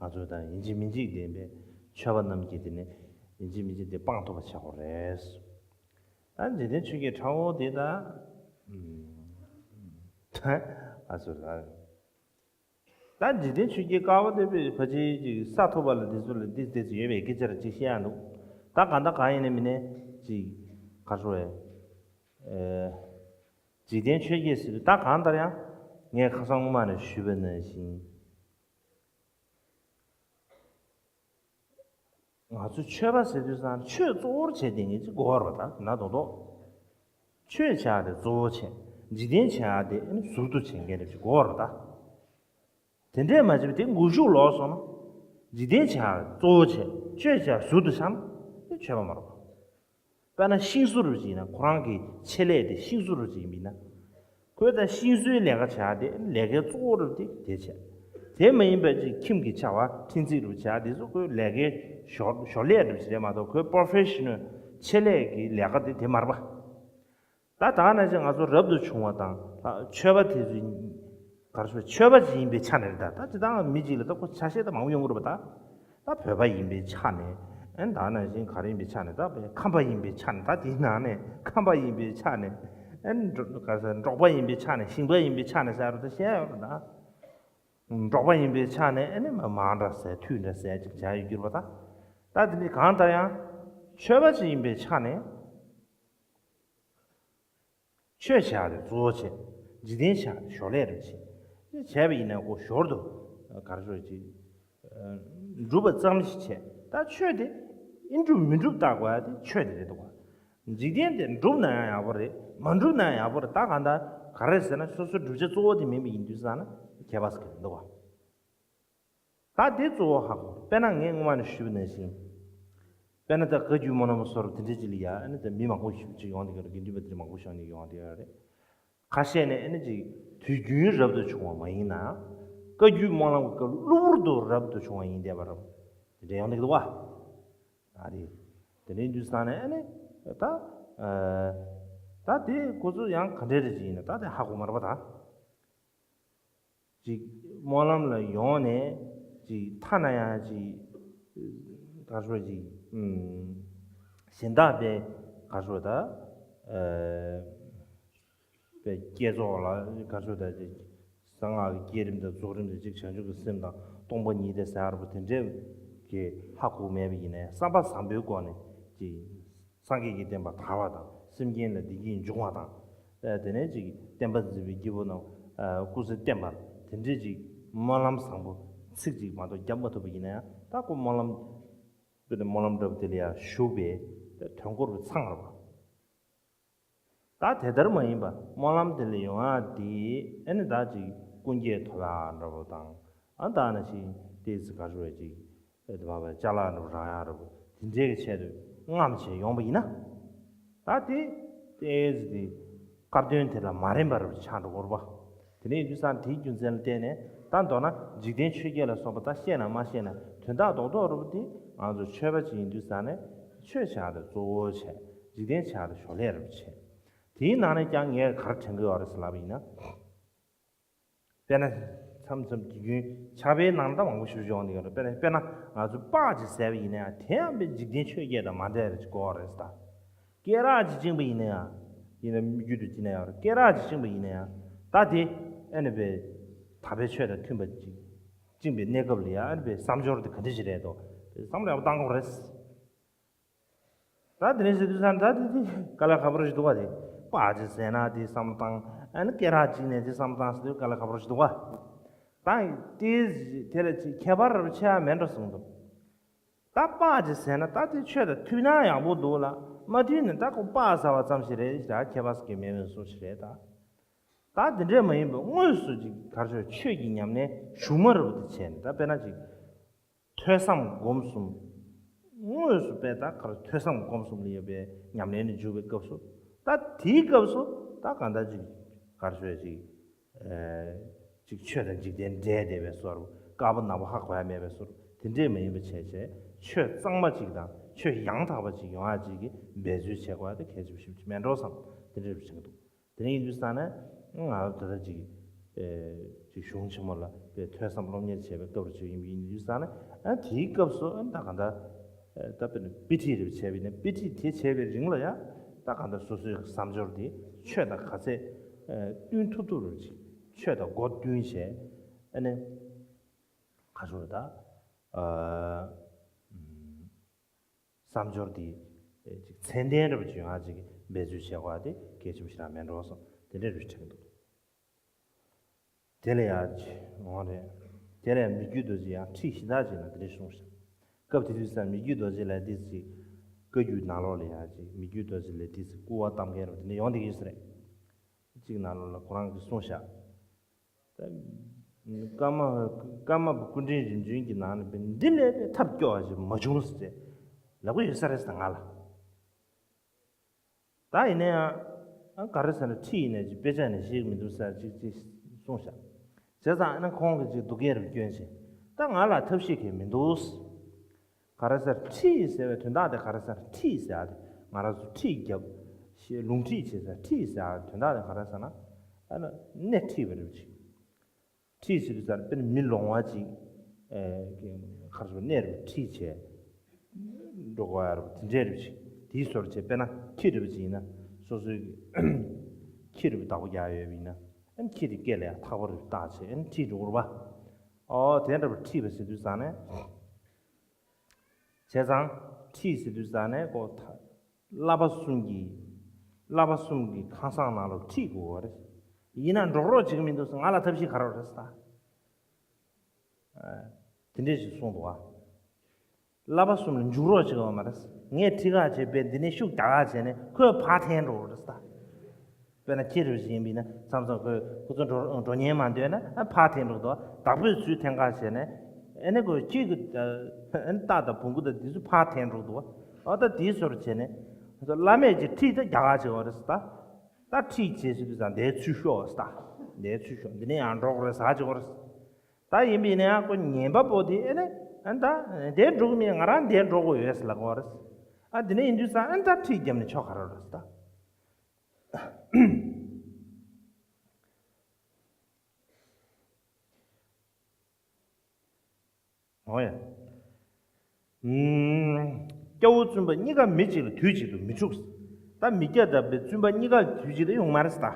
ང་ཚོས་ད་ཡིན་གཅིག་མིན་གཅིག་དེ་བས་ཆོས་པ་རྣམས་ཀྱིས་དེ་ནི་ཡིན་གཅིག་མིན་གཅིག་དེ་སྤང་ཐུབ་པ་བྱེད་དགོས་རེད། ད་འཇིག་རྟེན་ཆོས་བརྒྱད་ཁྲ་བོ་དེ་ད། ཨ་སོ་ད། ད་འཇིག་རྟེན་ཆོས་བརྒྱད་དཀར་པོ་དེ་བས་ཕལ་ཆེར་ཅིག་ས་ཐོབ་པ་ལ་དེ་ཚོ་ལ་འདི་དེ་ཚོ་ཡོད་པའི་སྐད་ཆ་ར་ཅིག་བཤད་ཡ་འདུག་ད་གང་ལྟར་གང་ཡིན་ནའི་མིན་ནའི་ཅིག་ག་རེ་ཟེར། ཨེ། འཇིག་རྟེན་ཆོས་བརྒྱད་ཟེར་དུས་ད་གང་ལྟར་ཡང་ངས་ཁ་སང་སྔོན་མ་ནས་ཞུས་པ་ནང་བཞིན། ང་ཚོ་ཆོས་པ་ཟེར་དུས་ཙང་ཆོས་གཙོ་བོར་བྱས་བསྡད་མཁན་ཅིག་དགོས་པ་རེད་པ། ད་ན་རྡོག་རྡོག་ཆོས་བྱ་དེ་གཙོ་བོ་བྱས། འཇིག་རྟེན་བྱ་དེ་ཨ་ནི་ཟུར་དུ་བྱེད་མཁན་རེ་ཅིག་དགོས་པ་རེད་པ། ད་དེ་འདྲས་མ་བྱས་པ་དེ་འགུལ་ཤུགས་ལོག་སོང་ན། འཇིག་རྟེན་བྱ་གཙོ་བོ་བྱས། ཆོས་བྱ་ཟུར་དུ་བཞག་ན་དེ་ཆོས་པ་མ་རེད་པ། དཔེར་ན་ཤིང་བཟོ་རུ་ཅིག་ཡིན་ན། ཁོ་རང་གི་ཆེད་ལས་དེ་ཤིང་བཟོ་རུ་ཅིག་ཡིན་པ་ཡིན་ན། ཁོས་ད་ཤིང་བཟོའི་ལས་ཀ་བྱ་དེ་ལས་ཀའི་གཙོ་བོ་རུ་དེ་དེ་བྱས། དེ་མ་ཡིན་པ་ཅིག་ཁྱིམ་གྱི་བྱ་བ་འཕྲིན་སྤེལ་རུ་བྱ་དེ་ཚོ་ཁོའི་ལས་ཀའི་ཞོར་ཞོར་ལས་རུ་ཅིག་རེད་མ་གཏོགས་ཁོའི་པོ་རོ་ཕེ་ཤི་ནལ་ཆེད་ལས་ཀྱི་ལས་ཀ་དེ་དེ་མ་རེད་པ། ད་ད་ནང་བཞིན་ང་ཚོ་རབ་ཏུ་བྱུང་བ་དང་། ད་ཆོས་པ་དེ་ཚོའི་ག་རེ་ཟེར། ཆོས་པ་ཅིག་ཡིན་པའི་ཆ་ནས་རེད། ད་ད་སྤྱིར་བཏང་མི་གཅིག་ལ་ད་ཁོ་ཆ་ཤས་ད་མང་པོ་ཡོང་གི་རེད་པ། ད་ད་བོད་པ་ཡིན་པའི་ཆ་ནས། ཨན་ད་ནང་བཞིན་ག་རེ་ཡིན་པའི་ཆ་ནས། ད་ཁམས་པ་ཡིན་པའི་ཆ་ནས། ད་དེའི་ནང་ནས་ཁམས་པ་ཡིན་པའི་ཆ་ནས། ཨན་འབྲོ་ག་རེ་ཟེར། འབྲོག་པ་ཡིན་པའི་ཆ་ནས། ཞིང་པ་ཡིན་པའི་ཆ་ནས་ཟེར་རུ་ད་བཤད་ཡོད་རེད། ད་འབྲོག་པ་ཡིན་པའི་ཆ་ནས་ཨ་ནི་མ་མང་འདྲ་ཟེར། མཐུད་འདྲ་ཟེར་ཅིག་བྱ་ཡོད་གྱུར་པ། ད་ད་དེ་ནི་གང་ལྟར་ཡང་ཆོས་པ་ཅིག་ཡིན་པའི་ཆ་ནས། ཆོས་བྱ་དེ་གཙོ་བོ་བྱས། འཇིག་རྟེན་བྱ་དེ་ཞོར་ལས་རུ་བྱས། དེ་བྱས་པ་ཡིན་ན་ཁོ་ཞོར་དུ་ག་རེ་ཟེར་ཅིག་སྒྲུབ་པ་ཙམ་ཞིག་བྱས། ད་ཆོས་དེ་ཨེ་འགྲུབ་མི་འགྲུབ་བལྟ་དགོས་ཡ་དེ་ཆོས་དེ་རེད་འདུག་ག་འཇིག་རྟེན་དེ་འགྲུབ་ན་ཡང་ཡག་པོ་རེད། མ་འགྲུབ་ན་ཡང་ཡག་པོ་རེད། ད་གང་ལྟར་ག་རེ་ཟེར་ན་སོ་སོའི་བསྒྲུབ་བྱ་གཙོ་བོ་དེ་མིན་པ་ཡིན་དུས་ཙང་ན་ཁྱད་པར་ཟེར་གི་མི་འདུག་ག་ད་དེ་གཙོ་བོ་ཧ་གོ། དཔེར་ན་ངས་སྔོན་མ་ནས་ཞུས་པ་ནང་བཞིན། དཔེར་ན་ད་བཀའ་བརྒྱུད་སྨོན་ལམ་སོགས་དེ་འདྲ་ཅིག་ལ་ཡ་ཨ་ནི་ད་མི་མང་པོ་ཞིག་ཅིག་ཡོང་བསྡད་ཀྱི་རེད། དགེ་འདུན་པ་དེ་འདྲ་མང་པོ་ཞིག་ཡོང་བསྡད་ཀྱི་ཡོད་རེད། ཁ་ཤས་ནས་ཨ་ནི་ཅིག་དུས་རྒྱུན་རབ་ཏུ་བྱུང་བ་མ་ཡིན་ན། བཀའ་བརྒྱུད་སྨོན་ལམ་གྱི་སྐབས་གློ་བུར་དུ་རབ་ཏུ་བྱུང་བ་ཡིན་བསྡད་པ་རེད། དེ་འདྲ་ཡོང་བསྡད་ཀྱི་འདུག་བ། ཨ་རེད། དེ་འདྲའི་དུས་ཙང་ནས་ཨ་ནི་ད། ཨ། ད་དེ་ཁོ་ཚོ་ཡང་ག་འདྲ་རེད་ཅིག་ཡིན་ན་ད་དེ་ཧ་གོ་མ་རེད་པ་ད། ཅིག་སྨོན་ལམ་ལ་ཡོང་ནས་ཅིག་ཐ་ན་ཡང་ཅིག་ག་རེ་ཟེར་ཅིག་ཨུམ། གཞན་དག་པའི་ག་རེ་ཟེར་ད། ཨ། པའི་བསྐྱེད་རྫོགས་ལ་ག་རེ་ཟེར་ད་ཅིག་གསང་སྔགས་ཀྱི་བསྐྱེད་རིམ་དང་རྫོགས་རིམ་དང་ཅིག་བྱང་ཆུབ་ཀྱི་སེམས་དང་སྟོང་པ་ཉིད་དེ་ཟེར་བ་དེ་འདྲའི་གི་ཧ་གོ་མེད་པ་ཡིན་ནའི་བསམ་པ་བཟང་པོའི་སྒོ་ནས་ཅིག་སངས་རྒྱས་ཀྱི་བསྟན་པ་དར་བ་དང་། སེམས་ཅན་ལ་བདེ་སྐྱིད་འབྱུང་བ་དང་། དེ་ནས་ཅིག་བསྟན་པ་འཛིན་པའི་སྐྱེས་བུ་རྣམས་སྐུ་ཚེ་བརྟན་པར་དེ་འདྲའི་ཅིག་སྨོན་ལམ་བཟང་པོ་ཚིག་ཅིག་མ་གཏོགས་བརྒྱབ་མ་ཐུབ་པ་ཡིན་ན་ཡང་། ད་ཁོ་སྨོན་ལམ། དཔེར་ན་སྨོན་ལམ་འདྲ་པོ་དེ་ལ་ཡང་ཞུགས་པའི་དོན་འཁོར་བའི་མཚང་རེད་པ། ད་དེ་ལྟར་མ་ཡིན་པ་སྨོན་ལམ་དེ་ལ་ཡོང་ཡག་དེ་ཨ་ནི་ད་ཅིག་ཀུན་རྒྱལ་ཐོབ་ཡག་འདྲ་པོ་དང་། ཨ་ད་ནི་ཅིག་ཏོག་ཙམ་ག་རེ་ཟེར་བ་ཅིག་ཨེ་དེ་བ་བའི་ཅ་ལག་འདྲ་པོ་རག་ཡག་འདྲ་པོ་དེ་འདྲའི་གི་ཆེད་དུ་རྔམ་བྱས་ཡོང་པ་ཡིན་ན། ད་དེ་ཏོག་ཙམ་དེ་སྐབས་དོན་དེ་ལ་མ་རན་པ་འདྲ་པོ་ཆགས་འགྲོ་གི་རེད་པ། དེ་ནས་ཡིན་དུས་ཙང་དེའི་རྒྱུ་མཚན་ལ་བརྟེན་ནས། ད་མདོར་ན་འཇིག་རྟེན་ཆོས་བརྒྱད་ལ་སོགས་པ་ད་ཤེས་ན་མ་ཤེས་ན་དོན་དག་རྡོག་རྡོག་འདྲ་པོ་དེ་ང་ཚོ་ཆོས་པ་ཅིག་ཡིན་དུས་ཙང་ནས་ཆོས་བྱ་དེ་གཙོ་བོ་བྱས། འཇིག་རྟེན་བྱ་དེ་ཞོར་ལས་རེ་བྱས། དེའི་ནང་ནས་ཀྱང་ངས་ག་རེ་དྲན་གྱི་ཡོད་རེད་ཟེར་ལབ་པ་ཡིན་ན། དཔེར་ན་མཚམས་མཚམས་དགེ་སྐྱོན་ཆགས་པའི་ནང་ད་མང་པོ་ཞིག་ཡོང་གི་ཡོད་རེད། དཔེར་ན་དཔེར་ན་ང་ཚོ་སྤགས་ཅིག་བཟས་པ་ཡིན་ན་ཡང་། དེ་ཡང་དཔེ་འཇིག་རྟེན་ཆོས་བརྒྱད་དང་མ་འདྲ་བ་ཅིག་གོ་བ་རེད་ད། སྐེ་རགས་ཅིག་བཅིངས་པ་ཡིན་ན་ཡང་། ཡིན་ན་མི་རྒྱུད་དུ་བྱས་ན་ཡང་རེད། སྐེ་རགས་ཅིག་བཅིངས་པ་ཡིན་ན་ཡང་། ད་དེ་ཨ་ནི་དཔེ་དམ་པའི་ཆོས་དང་མཐུན་པ་ཅིག་བཅིངས་པའི་གནས་སྐབས་ལ་ཡང་ཨ་ནི་དཔེ་བསམ་སྦྱོར་དེ་ག་འདྲ་ཞིག་རེད་དོ། བསམ་བློ་ཡག་པོ་བཏང་དགོས་རེད། ད་དེ་ནས་ཟེར་དུས་ཙང་ད་དེ་དེ་དཀའ་ལས་ཁག་པོ་ཞིག་འདུག་པ། དེ་སྤགས་ཅིག་བཟས་ན་དེ་བསམ་བློ་བཏང་། ཨ་ནི་སྐེ་རགས་བཅིངས་ནས་དེ་བསམ་བློ་བཏང་ཟེར་དུས་དཀའ་ལས་ཁག་པོ་ཞིག་འདུག་པ། ད་དེ་དེ་ལ་ཅིག་ཁྱད་པར་ཆེ་བ་མེད་འགྲོ་གསུངས་འདུག། ད་སྤགས་ཅིག་བཟས་ན་ད་དེ་ཆོས་དང་མཐུན་ན་ཡག་པོ་འདུག་ལ། མ་མཐུན་ན་ད་ཁོ་སྤགས་བཟས་པ་ཙམ་ཞིག་རེད། ད་ཁྱད་པར་ཟེར་གྱི་མེད་པའི་བཟོ་ཞིག་རེད་ད། ད་དེ་འདྲས་མ་ཡིན་པའི་དངོས་སུ་ཅིག་ག་རེ་ཟེར། ཆོས་ཀྱི་ཉམས་ལེན་གཞུག་མ་རུ་དེ་བྱས་ནས། ད་དཔེར་ན་ཅིག་ཐོས་བསམ་སྒོམ་གསུམ། དངོས་སུ་དཔེ་ད་ག་རེ་ཐོས་བསམ་སྒོམ་གསུམ་ལ་ཡོད་པའི་ཉམས་ལེན་ལ་འཇུག་པའི་སྐབས་སུ། ད་དེའི་སྐབས་སུ་ད་གང་ལྟར་ཅིག་ག་རེ་ཟེར། ཅིག་ཨེ་ཅིག་ཆོས་དང་འཇིག་རྟེན་འདྲེས་བསྡད་པའི་བཟོ་འདྲ། དཀར་པོ་ནག་པོ་ཧ་གོ་ཡ་མེད་པའི་བཟོ་འདྲ། དེ་འདྲས་མ་ཡིན་པ་བྱས་བྱས། ཆོས་གཙང་མ་ཅིག་དང་ཆོས་ཡང་དག་པ་ཅིག་ཡོང་ཡ་ཅིག་གི་འབད་རྩོལ་བྱེད་དགོས་ཡ་དེ་གལ་ཆེན་པོ་ཞིག་མེད་འགྲོ་བསམ། དེ་འདྲས་རེ་བྱེད་ཀྱི་འདུག། དེ་འདྲ་ཡིན་དུས་ཙང་ནས་ང་ཚོ་ད་ལྟ་ཅིག་ཨེ་ཅིག་གཞུང་ཆེན་མོ་ལ་དཔེ་ཐོས་བསམ་སློབ་གཉེར་བྱེད་པའི་སྐབས་རེ་ཅིག་ཡིན་པ་ཡིན་དུས་ཙང་ནས། ཨ་དེའི་སྐབས་སུ་ཨ་ད་གང་ལྟར་ཨེ་ད་དཔེར་ན་དཔེ་ཁྲིད་རེ་བྱས་པ་ཡིན་ན། དཔེ་ཁྲིད་དེ་བྱས་པའི་རིང་ལ་ཡང་ད་གང་ལྟར་སོ་སོའི་བསམ་སྦྱོར་དེ་ཆོས་དང་ག་ཚད་ཨེ་བསྟུན་ཐུབ་ཐུབ་རེ་ཅིག་ཆོས་དང་སྒོ་བསྟུན་བྱས། ཨ་ནི་ག་ཚོད་ད་ཨ་ཨམ། བསམ་སྦྱོར་དེ་ཨེ་ཅིག་ཚད་ལྡན་འདྲ་པོ་ཅིག་ཡོང་ཡ་ཅིག་འབད་རྩོལ་བྱེད་དགོས་པ་དེ་གལ་ཆེན་པོ་ཞིག་རང་མེད་འགྲོ་བསམ། དེ་འདྲ་རེ་དྲན་འདུག། དེ་ལ་ཡང་ཅིག་འོང་རེད། དེ་ལ་ཡང་མི་བསྐྱོད་རྡོ་རྗེ་ཡང་ཁྲིད་གཞན་དག་ཅིག་ལ་དེ་འདྲ་གསུངས་ཤག། སྐབས་དེ་དུས་ཙང་མི་བསྐྱོད་རྡོ་རྗེ་ལ་དེ་ཅིག་བཀའ་བརྒྱུད་ནང་ལོགས་ལ་ཡང་ཅིག་མི་བསྐྱོད་རྡོ་རྗེ་ལ་དེ་ཅིག་སྐུར་བ་བཏབ་མཁན་རེད་པ། དེ་འདྲ་ཡོང་བསྡད་ཀྱི་ཡོད་ས་རེད། གཅིག་ནང་ལོགས་ལ་ཁོ་རང་གིས་གསུངས་ཤག། ད་ཀརྨ་ཀརྨ་པ་སྐུ་ཕྲེང་རིམ་བྱོན་གྱི་ནང་ནས་འདི་ལས་པའི་ཐབས་སྐྱོ་བ་ཞིག་མ་བྱུང་ཟེར་ལབ་ཀྱི་ཡོད་ས་རེད་ཟེར་ང་ལ། ད་ཡིན་ན་ཡང་ཨ་ག་རེ་ཟེར་ན། ཁྲིད་ཡིན་ན་ཅིག་དཔེ་ཆ་ནས་ཤེས་ཀྱི་མི་འདུག་ཟེར་ཅིག་ཅིག་གསུངས་ཤག། བྱས་ཙང་ཨ་ནི་ཁོང་གིས་ཅིག་སྡུག་སྐད་རེ་བསྐྱོན་བྱས། ད་ང་ལ་ཐབས་ཤེས་གང་ཡང་མི་འདུག། ག་རེ་ཟེར། ཁྲིད་ཟེར་བའི་དོན་དག་དེ་ག་རེ་ཟེར། ཁྲིད་ཟེར་ཡ་དེ་ང་རང་ཚོ་ཁྲིད་རྒྱབ་ཞེས་ལུང་ཁྲིད་བྱེད་ཟེར། ཁྲིད་ཟེར་ཡ་དོན་དག་དེ་ག་རེ་ཟེར་ན། ཨ་ནི་སྣེ་ཁྲིད་པ་རེད་ཅིག། ཁྲིད་ཟེར་དུས་ཙང་དཔེར་ན་མི་ལོང་བ་ཅིག་ཨེ་ག་རེ་ཟེར། སྣེ་རེ་ཁྲིད་བྱས་འགྲོ་དགོས་ཡ་རེད་པ། དེ་འདྲས་རེད་ཅིག། དེའི་བཟོ་འདྲ་བྱས། དཔེར་ན་ཁྱི་རེད་པ་ཅིག་ཡིན་ན། སོ་སོའི་ཁྱི་རེད་པ་བདག་པོ་རྒྱག་ཡོད་པ་ཡིན་ན། ཨ་ནི་ཁྱི་དེ་སྐེ་ལ་ཡ་ཐག་པ་རེ་བཏགས་བྱས། ཨ་ནི་ཁྲིད་འགྲོ་དགོས་རེད་པ། ཨོ་དེ་འདྲ་པོ་ཁྲིད་པ་ཟེར་དུས་ཙང་ནས། བྱས་ཙང་ཁྲིད་ཟེར་དུས་ཙང་ནས་ཁོ་ཐ་བསླབ་པ་གསུམ་གྱི་བསླབ་པ་གསུམ་གྱི་ཁང་བཟང་ནང་ལོགས་ཁྲིད་དགོས་པ་རེད། ཡིན་ན་འགྲོ་རོགས་བྱེད་ཀྱི་མི་འདུག་ཟེར། ང་ལ་ཐབས་ཤེས་ག་རེ་ཡོད་རེད་ཟེར་ད། ཨ་དེ་འདྲས་ཞིག་གསུངས་འདུག་པ། བསླབ་པ་གསུམ་ལ་འཇུག་རོགས་བྱེད་ཀྱི་ཡོད་མ་རེད། ངས་ཁྲིད་ག་བྱས་པས་འདི་ནས་ཤུགས་རྒྱག་ག་བྱས་ནས་ཁོས་ཕར་འཐེན་འགྲོ་གི་རེད་ཟེར་ད། དཔེར་ན་ཁྱི་རེ་བཞིན་ཡིན་ན་མཚམས་མཚམས་ཁོས་ཁོ་ཚོ་འགྲོ་འགྲོ་ཉན་མ་འདོད་ན་ཨ་ཕར་འཐེན་འགྲོ་འདུག། བདག་པོས་ཚུར་འཐེན་ག་བྱས་ནས། ཨེ་ནས་ཁོས་ཁྱི་གི་ཨ་ཨེ་ནས་རྟ་དང་བོང་གུ་དང་འདི་ཚོ་ཕར་འཐེན་འགྲོ་འདུག། ཨ་ད་དེའི་ཟུར་བྱས་ནས་བླ་མས་ཀྱི་ཁྲིད་ད་རྒྱག་ག་བྱེད་པ་རེད་ཟེར་ད། ད་ཁྲིད་བྱེད་ཟེར་དུས་ཙང་དེའི་ཚུར་ཤོག་ཟེར་ད། དེའི་ཚུར་ཤོག། འདི་ནས་ཡང་འགྲོ་དགོས་རེད་ཟེར་བྱེད་དགོས་རེད། ད་ཡིན་པ་ཡིན་ན་ཡང་ཁོ་ཉན་པ་པོ་དེ་ཨེ་ནས་ཨ་ད་དེ་འགྲོ་གི་མིན། ང་རང་དེ་འགྲོ་དགོས་ཡོད་ཟེར་ལབ་དགོས་རེད། ཨ་དེ་ནས་ཡིན་དུས་ཙང་ཨ་ད་ཁྲིད་བརྒྱབ་ནས་ཆོག་ག་རེ་རེད་ཟེར་ད། འོ་ཡ། ཨུམ། སྐྱ་བོ་བཙུན་པ་གཉིས་ཀ་མི་གཅིག་ལ་དུས་གཅིག་ཏུ་མི་འཁྲུགས། ད་མི་སྐྱ་དང་བཙུན་པ་གཉིས་ཀ་དུས་གཅིག་ཏུ་ཡོང་མ་རེད་ད།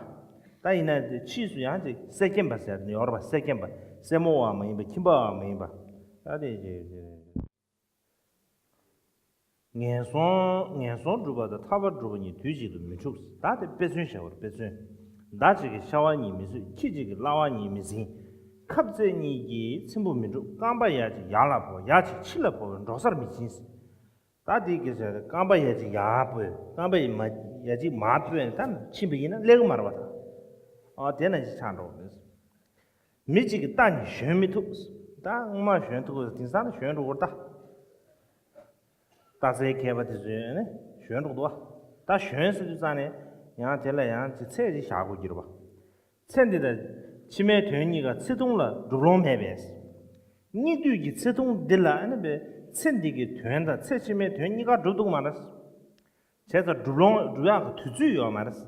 ད་ཡིན་ན་ཕྱིས་སུ་ཡང་ཅིག་གསེར་སྐྱེམས་པ་ཟེར་ནས་ཡོད་རེད་པ། གསེར་སྐྱེམས་པ། སེར་མོ་བའང་མ་ཡིན་པ། ཁྱིམ་པ་བའང་མ་ཡིན་པ། ད་དེ་ངན་སོང་ངན་སོང་སྒྲུབ་པ་དང་ཐར་པ་སྒྲུབ་པ་གཉིས་དུས་གཅིག་ཏུ་མི་འཁྲུགས། ད་དེ་དཔེ་མཚོན་བྱ་བར་དཔེ་མཚོན། མདའ་གཅིག་གིས་ཤ་བ་གཉིས་མི་གསོད། ཁྱི་གཅིག་གིས་གླ་བ་གཉིས་མི་ཟིན། ཁབ་རྩེ་གཉིས་ཀྱིས་ཚེམ་བུ་མི་འཁྲུ། རྐང་པ་ཡ་གཅིག་ཡར་ལ་བོར། ཡ་གཅིག་ཕྱི་ལ་བོར་བས་འབྲོག་སར་མི་ཕྱིན། ད་དེའི་སྐད་ཆ་རེད། རྐང་པ་ཡ་གཅིག་ཡར་སྤོས། རྐང་པ་ཡ་མ་ཡ་གཅིག་མར་སྤོས་ནས་ད་ཕྱིན་པ་ཡིན་ན་སླེབས་ཀྱི་མ་རེད་པ། ད་ཨ་དེ་ནང་བཞིན་ཆགས་འགྲོ་གི་རེད། མི་གཅིག་གིས་རྟ་གཉིས་ཞོན་མི་ཐུབ། ད་རྔོག་མ་ཞོན་ཐུབ་དེང་སང་ནི་ཞོན་འགྲོ་གི་རེད་ད། རྟ་སའི་མཁས་པ་དེ་ཚོས་ནི་ཞོན་འགྲོ་འདུག་བ། ད་ཞོན་ཟེར་དུས་ཙང་ནས་ཡང་དེ་ལ་ཡང་ཅིག་ཚད་ཅིག་བཞག་དགོས་ཀྱི་རེད་པ། ཚེ་འདི་དང་ཕྱི་མའི་དོན་གཉིས་ཀ་ཚེ་ཐུང་ལ་སྒྲུབ་ལོང་མེད་པས། སྙིགས་དུས་ཀྱི་ཚེ་ཐུང་འདི་ལ་ཨ་ནི་པའི་ཚེ་འདི་གི་དོན་དང་ཚེ་ཕྱི་མའི་དོན་གཉིས་ཀ་སྒྲུབ་ཐུབ་མ་རེད། བྱས་ཙང་སྒྲུབ་ལོང་སྒྲུབ་ཡག་གི་དུས་ཚོད་ཡོད་མ་རེད།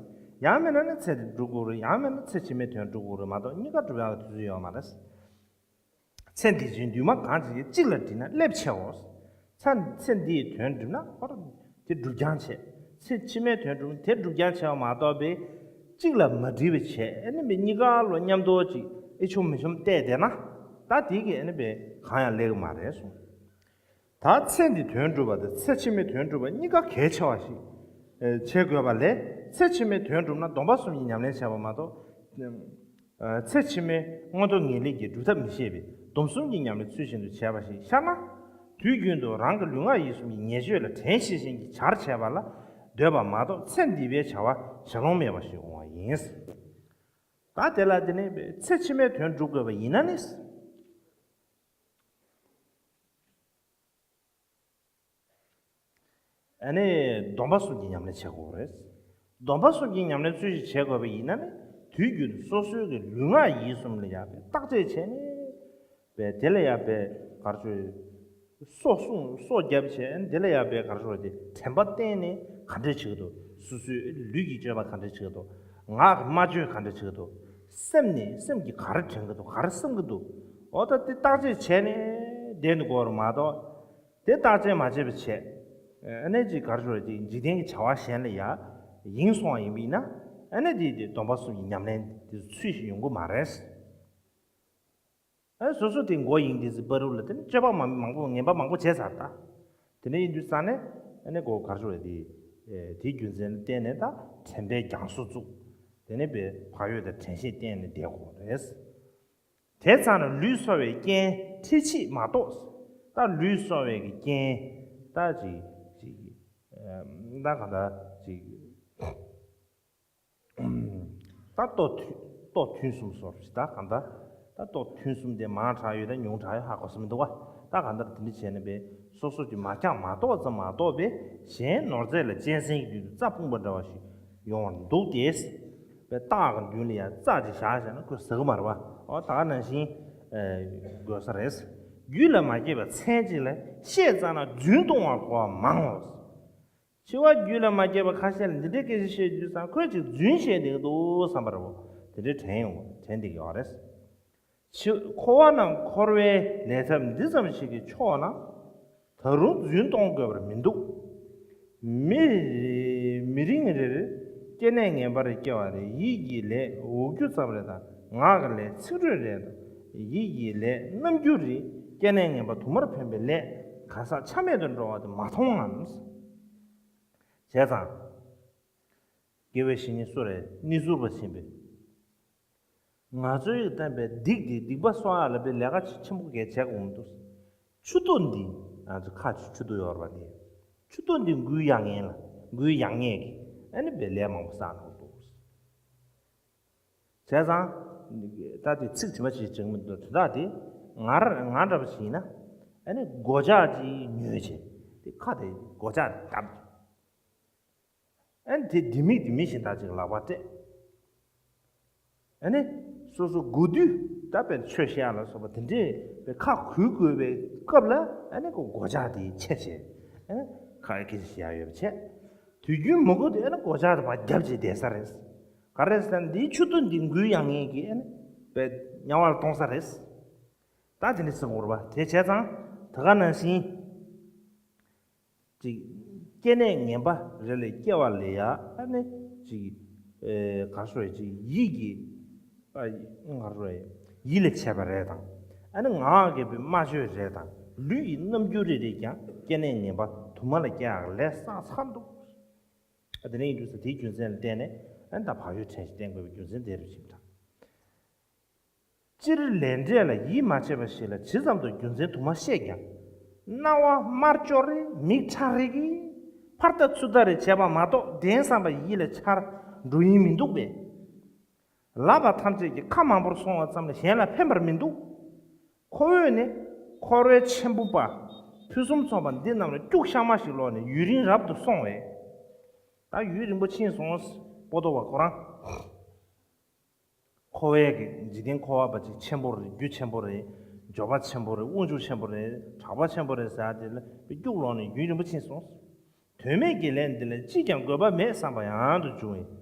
ཡང་མིན་ན་ནི་ཚེ་འདི་སྒྲུབ་དགོས་རེད། ཡང་མིན་ན་ཚེ་ཕྱི་མའི་དོན་སྒྲུབ་དགོས་རེད་མ་གཏོགས་གཉིས་ཀ་སྒྲུབ་ཡག་གི་དུས་ཚོད་ཡོད་མ་རེད། ཚེ་འདི་བཞིན་འདུས་མ་གང་ཞིག་གིས། གཅིག་ལ་དྲིལ་ན་སླེབས་ཆེའོ། ཚེ་ཚེ་འདིའི་དོན་སྒྲུབ་ན་ཧོར་དེ་སྒྲུབ་རྐྱང་བྱེད། ཚེ་ཕྱི་མའི་དོན་སྒྲུབ་ན་དེ་སྒྲུབ་རྐྱང་བྱེད་པ་མ་གཏོགས་པའི་གཅིག་ལ་མ་དྲིལ་བ་བྱས་ཨ་ནི་པའི་གཉིས་ཀ་ལོ་མཉམ་དུ་ཅིག་ཨེ་ཆོམ་མི་ཆོམ་བལྟས་བསྡད་ན་ད་དེ་གིས་ཨ་ནི་པའི་གང་ཡང་སླེབས་ཀྱི་མ་རེད་གསུངས། ད་ཚེ་འདིའི་དོན་སྒྲུབ་པ་དང་ཚེ་ཕྱི་མའི་དོན་སྒྲུབ་པ་གཉིས་ཀ་གལ་ཆེ་བ་ཞིག་ཨེ་བྱེད་དགོས་པ་ལས། ཚེ་ཕྱི་མའི་དོན་སྒྲུབ་ན་སྡོམ་པ་གསུམ་གྱི་ཉམས་ལེན་བྱས་པ་མ་གཏོགས། ཨ་ཚེ་ཕྱི་མའི་མངོན་མཐོ་ངེས་ལེགས་ཀྱི་སྒྲུབ་ཐབས་མི་ཤེས་པས་སྡོམ་གསུམ་གྱི་ཉམས་ལེན་ཚུལ་བཞིན་དུ་བྱས་པ་ཞིག་ཤར་ན། དུས་རྒྱུན་དུ་རང་གི་ལུས་ངག་ཡིད་གསུམ་གྱི་ཉེས་སྤྱོད་ལ་དྲན་ཤེས་བཞིན་གྱི་བྱར་བྱས་པ་ལ་འདོད་པ་མ་གཏོགས་ཚེ་འདི་པའི་བྱ་བ་བྱ་ལོང་མེད་པ་ཞིག་འོང་བ་ཡིན། ད་དེ་ལ་དེ་ནི་ཚེ་ཕྱི་མའི་དོན་སྒྲུབ་དགོས་པ་ཡིན་ན་ནི། ཨ་ནི་སྡོམ་པ་གསུམ་གྱི་ཉམས་ལེན་བྱེད་དགོས་རེད། སྡོམ་པ་གསུམ་གྱི་ཉམས་ལེན་ཚུལ་བཞིན་བྱེད་དགོས་པ་ཡིན་ན་ནི་དུས་རྒྱུན་དུ་སོ་སོའི་གི་ལུས་ངག་ཡིད་གསུམ་ལ་ཡང་བརྟག་དཔྱད་བྱས་ནས་པས་དེ་ལ་ཡང་པས་གར་ཆོས་སོ་སྲུང་སོ་རྒྱབ་བྱས་དེ་ལ་ཡང་པས་གར་ཆོས་དེ་དྲན་པ་བསྟེན་ནས་ག་འདྲས་བྱེད་ཀྱི་འདུག་སོ་སོའི་ལུས་ཀྱི་སྤྱོད་པ་ག་འདྲས་བྱེད་ཀྱི་འདུག་ངག་གི་སྨྲ་བརྗོད་ག་འདྲས་བྱེད་ཀྱི་འདུག་སེམས་ནི་སེམས་ཀྱིས་ག་རེ་དྲན་གྱི་འདུག་ག་རེ་བསམ་གྱི་འདུག་འོ་ད་དེ་བརྟག་དཔྱད་བྱས་ནས་བསྡད་འདུག་དགོས་རེད་མ་གཏོགས། དེ་བརྟག་དཔྱད་མ་བྱས་པ་བྱས། ཨ་ནི་ཅིག་གར་ཞོར་ཅིག་འཇིག་རྟེན་གྱི་བྱ་བ་གཞན་ལ་ཡ་ཡེངས་སོང་བ་ཡིན་པ་ཡིན་ན། ཨ་ནི་དེ་དེ་སྡོམ་པ་གསུམ་གྱི་ཉམས་ལེན་དེ་ཚུལ་བཞིན་ཡོང་གི་མ་རེད། ཨ་སོ་སོ་དེ་མགོ་ཡེངས་དེ་ཟི་པ་རུ་ལ་དེ་ནི་སྤྱོད་པ་མ་མང་པོ་ངན་པ་མང་པོ་བྱས་ཚར་ད། དེ་ནས་ཡིན་དུས་ས་ནས་ཨ་ནི་མགོ་གར་ཞོར་དེ་དེའི་རྒྱུ་མཚན་ལ་བརྟེན་ནས་ད་དྲན་པའི་རྒྱང་སོ་བཙུགས། དེ་ནས་པའི་བག་ཡོད་དང་དྲན་ཤེས་བསྟེན་ནས་བསྡད་དགོས་རེད། དེ་ཙམ་ན་ལུས་གསོ་བའི་རྐྱེན་ཁྲིད་ཕྱིས་མ་གཏོགས། ད་ལུས་གསོ་བའི་གི་རྐྱེན་ད་ཅིག་ཅིག་ད་གང་ལྟར་ཅིག་ད་ལྟོ་ཐུན་ལྟོ་ཐུན་གསུམ་སོགས་ད་གང་ལྟར་ད་ལྟོ་ཐུན་གསུམ་དེ་མང་དྲགས་ཡོད་ད་ཉུང་དྲགས་ཡོད་ཧ་གོ་ས་མི་འདུག་བ། ད་གང་ལྟར་དེ་འདྲ་བྱས་ནས་པས་སོ་སོ་ཅིག་མ་འཁྱག་མ་གཏོགས་ཙམ་མ་གཏོགས་པས་གཞན་ནོར་རྫས་ལ་གཅན་གཟན་གྱི་རྒྱུད་དུ་རྩྭ་ཕུང་པོ་འདྲ་བ་ཞིག་ཡོང་བར་འདུག་སྟེ། པའི་སྟག་གི་མདུན་ལ་ཡང་རྩྭ་ཅིག་བཞག་བཞག་ན་ཁོས་ཟ་གི་མ་རེད་བ། འོ་ད་ག་ནང་བཞིན་དགོས་ས་རེད། རྒྱུད་ལ་མ་སྐྱེས་པ་མཚན་གཅིག་ལ་བཤད་ཙམ་ན་རྫུན་གཏོང་བར་གོ་བ་མང་ངོ་། འཆི་བ་རྒྱུད་ལ་མ་སྐྱེས་པ་ཁ་ཤས་ལ་འདི་འདྲའི་སྐད་ཆ་བཤད་དུས་ཙང་ཁོས་ཅིག་རྫུན་བཤད་བསྡད་ཀྱི་འདུག་བསམ་པ་རེད་བ། དེ་འདྲའི་དྲན་ཡོང་དྲན་བསྡད་ཀྱི་ཡོད་རེད། འཆི་འཁོར་བ་ན་འཁོར་བའི་ལས་ཐབས་འདི་ཙམ་ཞིག་གིས་ཆོག་ན། ད་རུང་རྫུན་གཏོང་དགོས་པར་མི་འདུག་མི་མི་རིང་རེར་སྐྱེ་གནས་ངན་པར་སྐྱེ་བ་རེ་ཡིད་ཀྱི་ལས་འུག་རྒྱུ་ཙམ་རེ་དང་ངག་གི་ལས་ཚིག་འགྲོས་རེ་དང་ཡིད་ཀྱི་ལས་རྣམ་འགྱུར་རེ་སྐྱེ་གནས་ངན་པ་དུ་མར་འཕེན་པའི་ལས་གང་ཟག་ཆ་མེད་དུ་འགྲོ་བ་དེ་མ་མཐོང་ངམ། བྱས་ཙང་། དགེ་བའི་བཤེས་གཉེན་སུ་རེད་གནས་ཟུར་པ་ཆེན་པོས། ང་ཚོའི་བསྟན་པའི་སྡིག་དེ་སྡིག་པ་གསོག་ཡག་ལ་པའི་ལས་ཀ་ཆེན་པོ་གས་བྱས་དགོས་མི་འདུག་ཆུ་ཏོ་འདི་ང་ཚོ་ཁ་ཆུ་ཆུ་ཏོ་ཡོད་རེད་པ་དེ། ཆུ་ཏོ་འདི་འགུལ་ཡག་ངེས་ལ་འགུལ་ཡག་ངེས་ཀྱི་ཨ་ནི་པའི་ལས་མང་པོ་བསགས་འགྲོ་འདུག་བྱས་ཙང་། ད་དེ་ཚིག་དྲི་མ་ཅིག་བྱེད་མི་འདུག་དོན་དག་དེ་ང་ར་ང་འདྲ་པོ་ཞིག་ཡིན་ན་ཨ་ནི་སྒོ་ལྕགས་ཅིག་ཉོས་བྱས་དེ་ཁ་དེ་སྒོ་ལྕགས་དེ་བརྡབས། ཨ་ནི་དེ་ལྡེ་མིག་ལྡེ་མིག་བཞིན་དག་ཅིག་ལག་པར་སྤྲད། ཨ་ནི་སོ་སོ་དགོས་དུས་ད་དཔེར་ཆོས་བཤད་ཡག་ལ་སོགས་པ་དེ་འདྲའི་པའི་ཁ་གུག་དགོས་པའི་སྐབས་ལ་ཨ་ནི་ཁོ་སྒོ་ལྕགས་དེ་ཆད་བྱས་ཨ་ནི་ཁ་སྐད་ཆ་བཤད་ཡག་ཡོད་པ་བྱས། དུས་རྒྱུན་མི་དགོས་དུས་ཨ་ནི་སྒོ་ལྕགས་དེ་ཕར་རྒྱབ་བྱས་བསྡད་ས་རེད། ག་རེ་ཟེར་ན་འདིའི་ཆུ་ཏོ་འདི་འགུལ་ཡག་ངེས་ཀྱི་ཨ་ནི་པའི་དམྱལ་བར་གཏོང་ས་རེད། ད་དེ་འདྲ་ཟེར་དགོས་རེད་པ། དེ་བྱས་ཙང་དེ་ག་ནང་བཞིན། ཅིག་སྐྱེ་གནས་ངན་པ་རེ་ལ་སྐྱེ་བ་ལ་ཡ་ཨ་ནི་ཅིག་ཨེ་ག་རེ་ཟེར་ཅིག་ཡིད་ཀྱི་ཨ་ག་རེ་ཟེར་ཡིད་ལ་བྱས་པ་རེ་དང་ཨ་ནི་ངག་གི་སྨྲ་བརྗོད་རེ་དང་ལུས་ཀྱི་རྣམ་འགྱུར་རེ་རེས་ཀྱང་སྐྱེ་གནས་ངན་པ་དུ་མ་ལ་སྐྱེ་ཡག་ལས་བསགས་ཚར་འདུག་ཨ་དེ་ནས་ཡིན་དུས་ཙང་དེའི་རྒྱུ་མཚན་ལ་བརྟེན་ནས་ ཨ་ནི་ད་བག་ཡོད་ཕྲན་ཞིག་བསྟེན་དགོས་པའི་རྒྱུ་མཚན་དེ་རེད་ཅེས་དྲང་། སྤྱིར་ལས་འབྲས་ལ་ཡིད་མ་ཆེས་པ་ཞིག་ལ་ཇི་ཙམ་དུ་རྒྱུ་མཚན་དུ་མ་བཤད་ཀྱང་། རྣ་བ་དམར་སྐྱོ་རེ་མིག་ཁྲ་རེ་གིས་ཕར་ལྟ་ཚུར་ལྟ་རེ་བྱས་པ་མ་གཏོགས་དྲན་བསམ་པ་ཡིད་ལ་འཆར་འགྲོ་ཡིན་མི་འདུག་པས། ལབ་པ་ཐམས་ཅད་ཀྱི་ཁ་མང་པོར་སོང་བ་ཙམ་ལས་གཞན་ལ་ཕན་པར་མི་འདུག་ཁོ་བོས་ནི་འཁོར་བའི་ཆེན་པོ་པ་ཕུན་སུམ་ཚོགས་པ་འདི་རྣམས་ལ་སྐྱུག་བཤགས་མ་ཞིག་ལོག་ནས་ཡུན་རིང་རབ་ཏུ་སོང་བས། ད་ཡུན་རིང་པོ་ཕྱིན་སོང་། པོ་ཏོ་བ་ཁོ་རང་འཁོར་བའི་གི་འཇིག་རྟེན་འཁོར་བ་པ་ཅིག་ཆེན་པོ་རེད། རྒྱུ་ཆེན་པོ་རེད། འབྱོར་པ་ཆེན་པོ་རེད། དབང་ཕྱུག་ཆེན་པོ་རེད། གྲགས་པ་ཆེན་པོ་རེད་ཟེར་ཡ་དེ་ལ་སྐྱུག་ལོག་ནས་ཡུན་རིང་པོ་ཕྱིན་སོང་། དོན་མེད་ཀྱི་ལས་འདི་ལ་ཅིས་ཀྱང་དགོས་པ་མེད་བསམ་པ་ཡང་དུ་བྱུང་བས།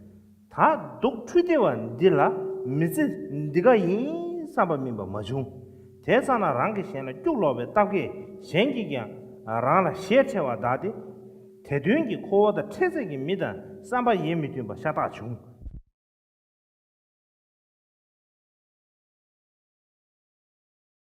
ད་སྡུག་འཁྲུལ་བདེ་བ་འདི་ལ་མི་ཚེ་འདི་ག་ཡིན་བསམ་པ་སྨིན་པ་མ་བྱུང་། དེ་ཙམ་ན་རང་གི་གཞན་ལ་སྐྱུག་ལོག་པའི་སྟབས་ཀྱིས་གཞན་གྱིས་ཀྱང་རང་ལ་ཞེ་ཁྲེལ་བ་དག་སྟེ། དེ་དོན་གྱི་ཁོ་བོ་དང་འཕྲད་ཚད་ཀྱི་མི་དང་བསམ་པ་ཡེ་མི་མཐུན་པ་ཤ་སྟག་བྱུང་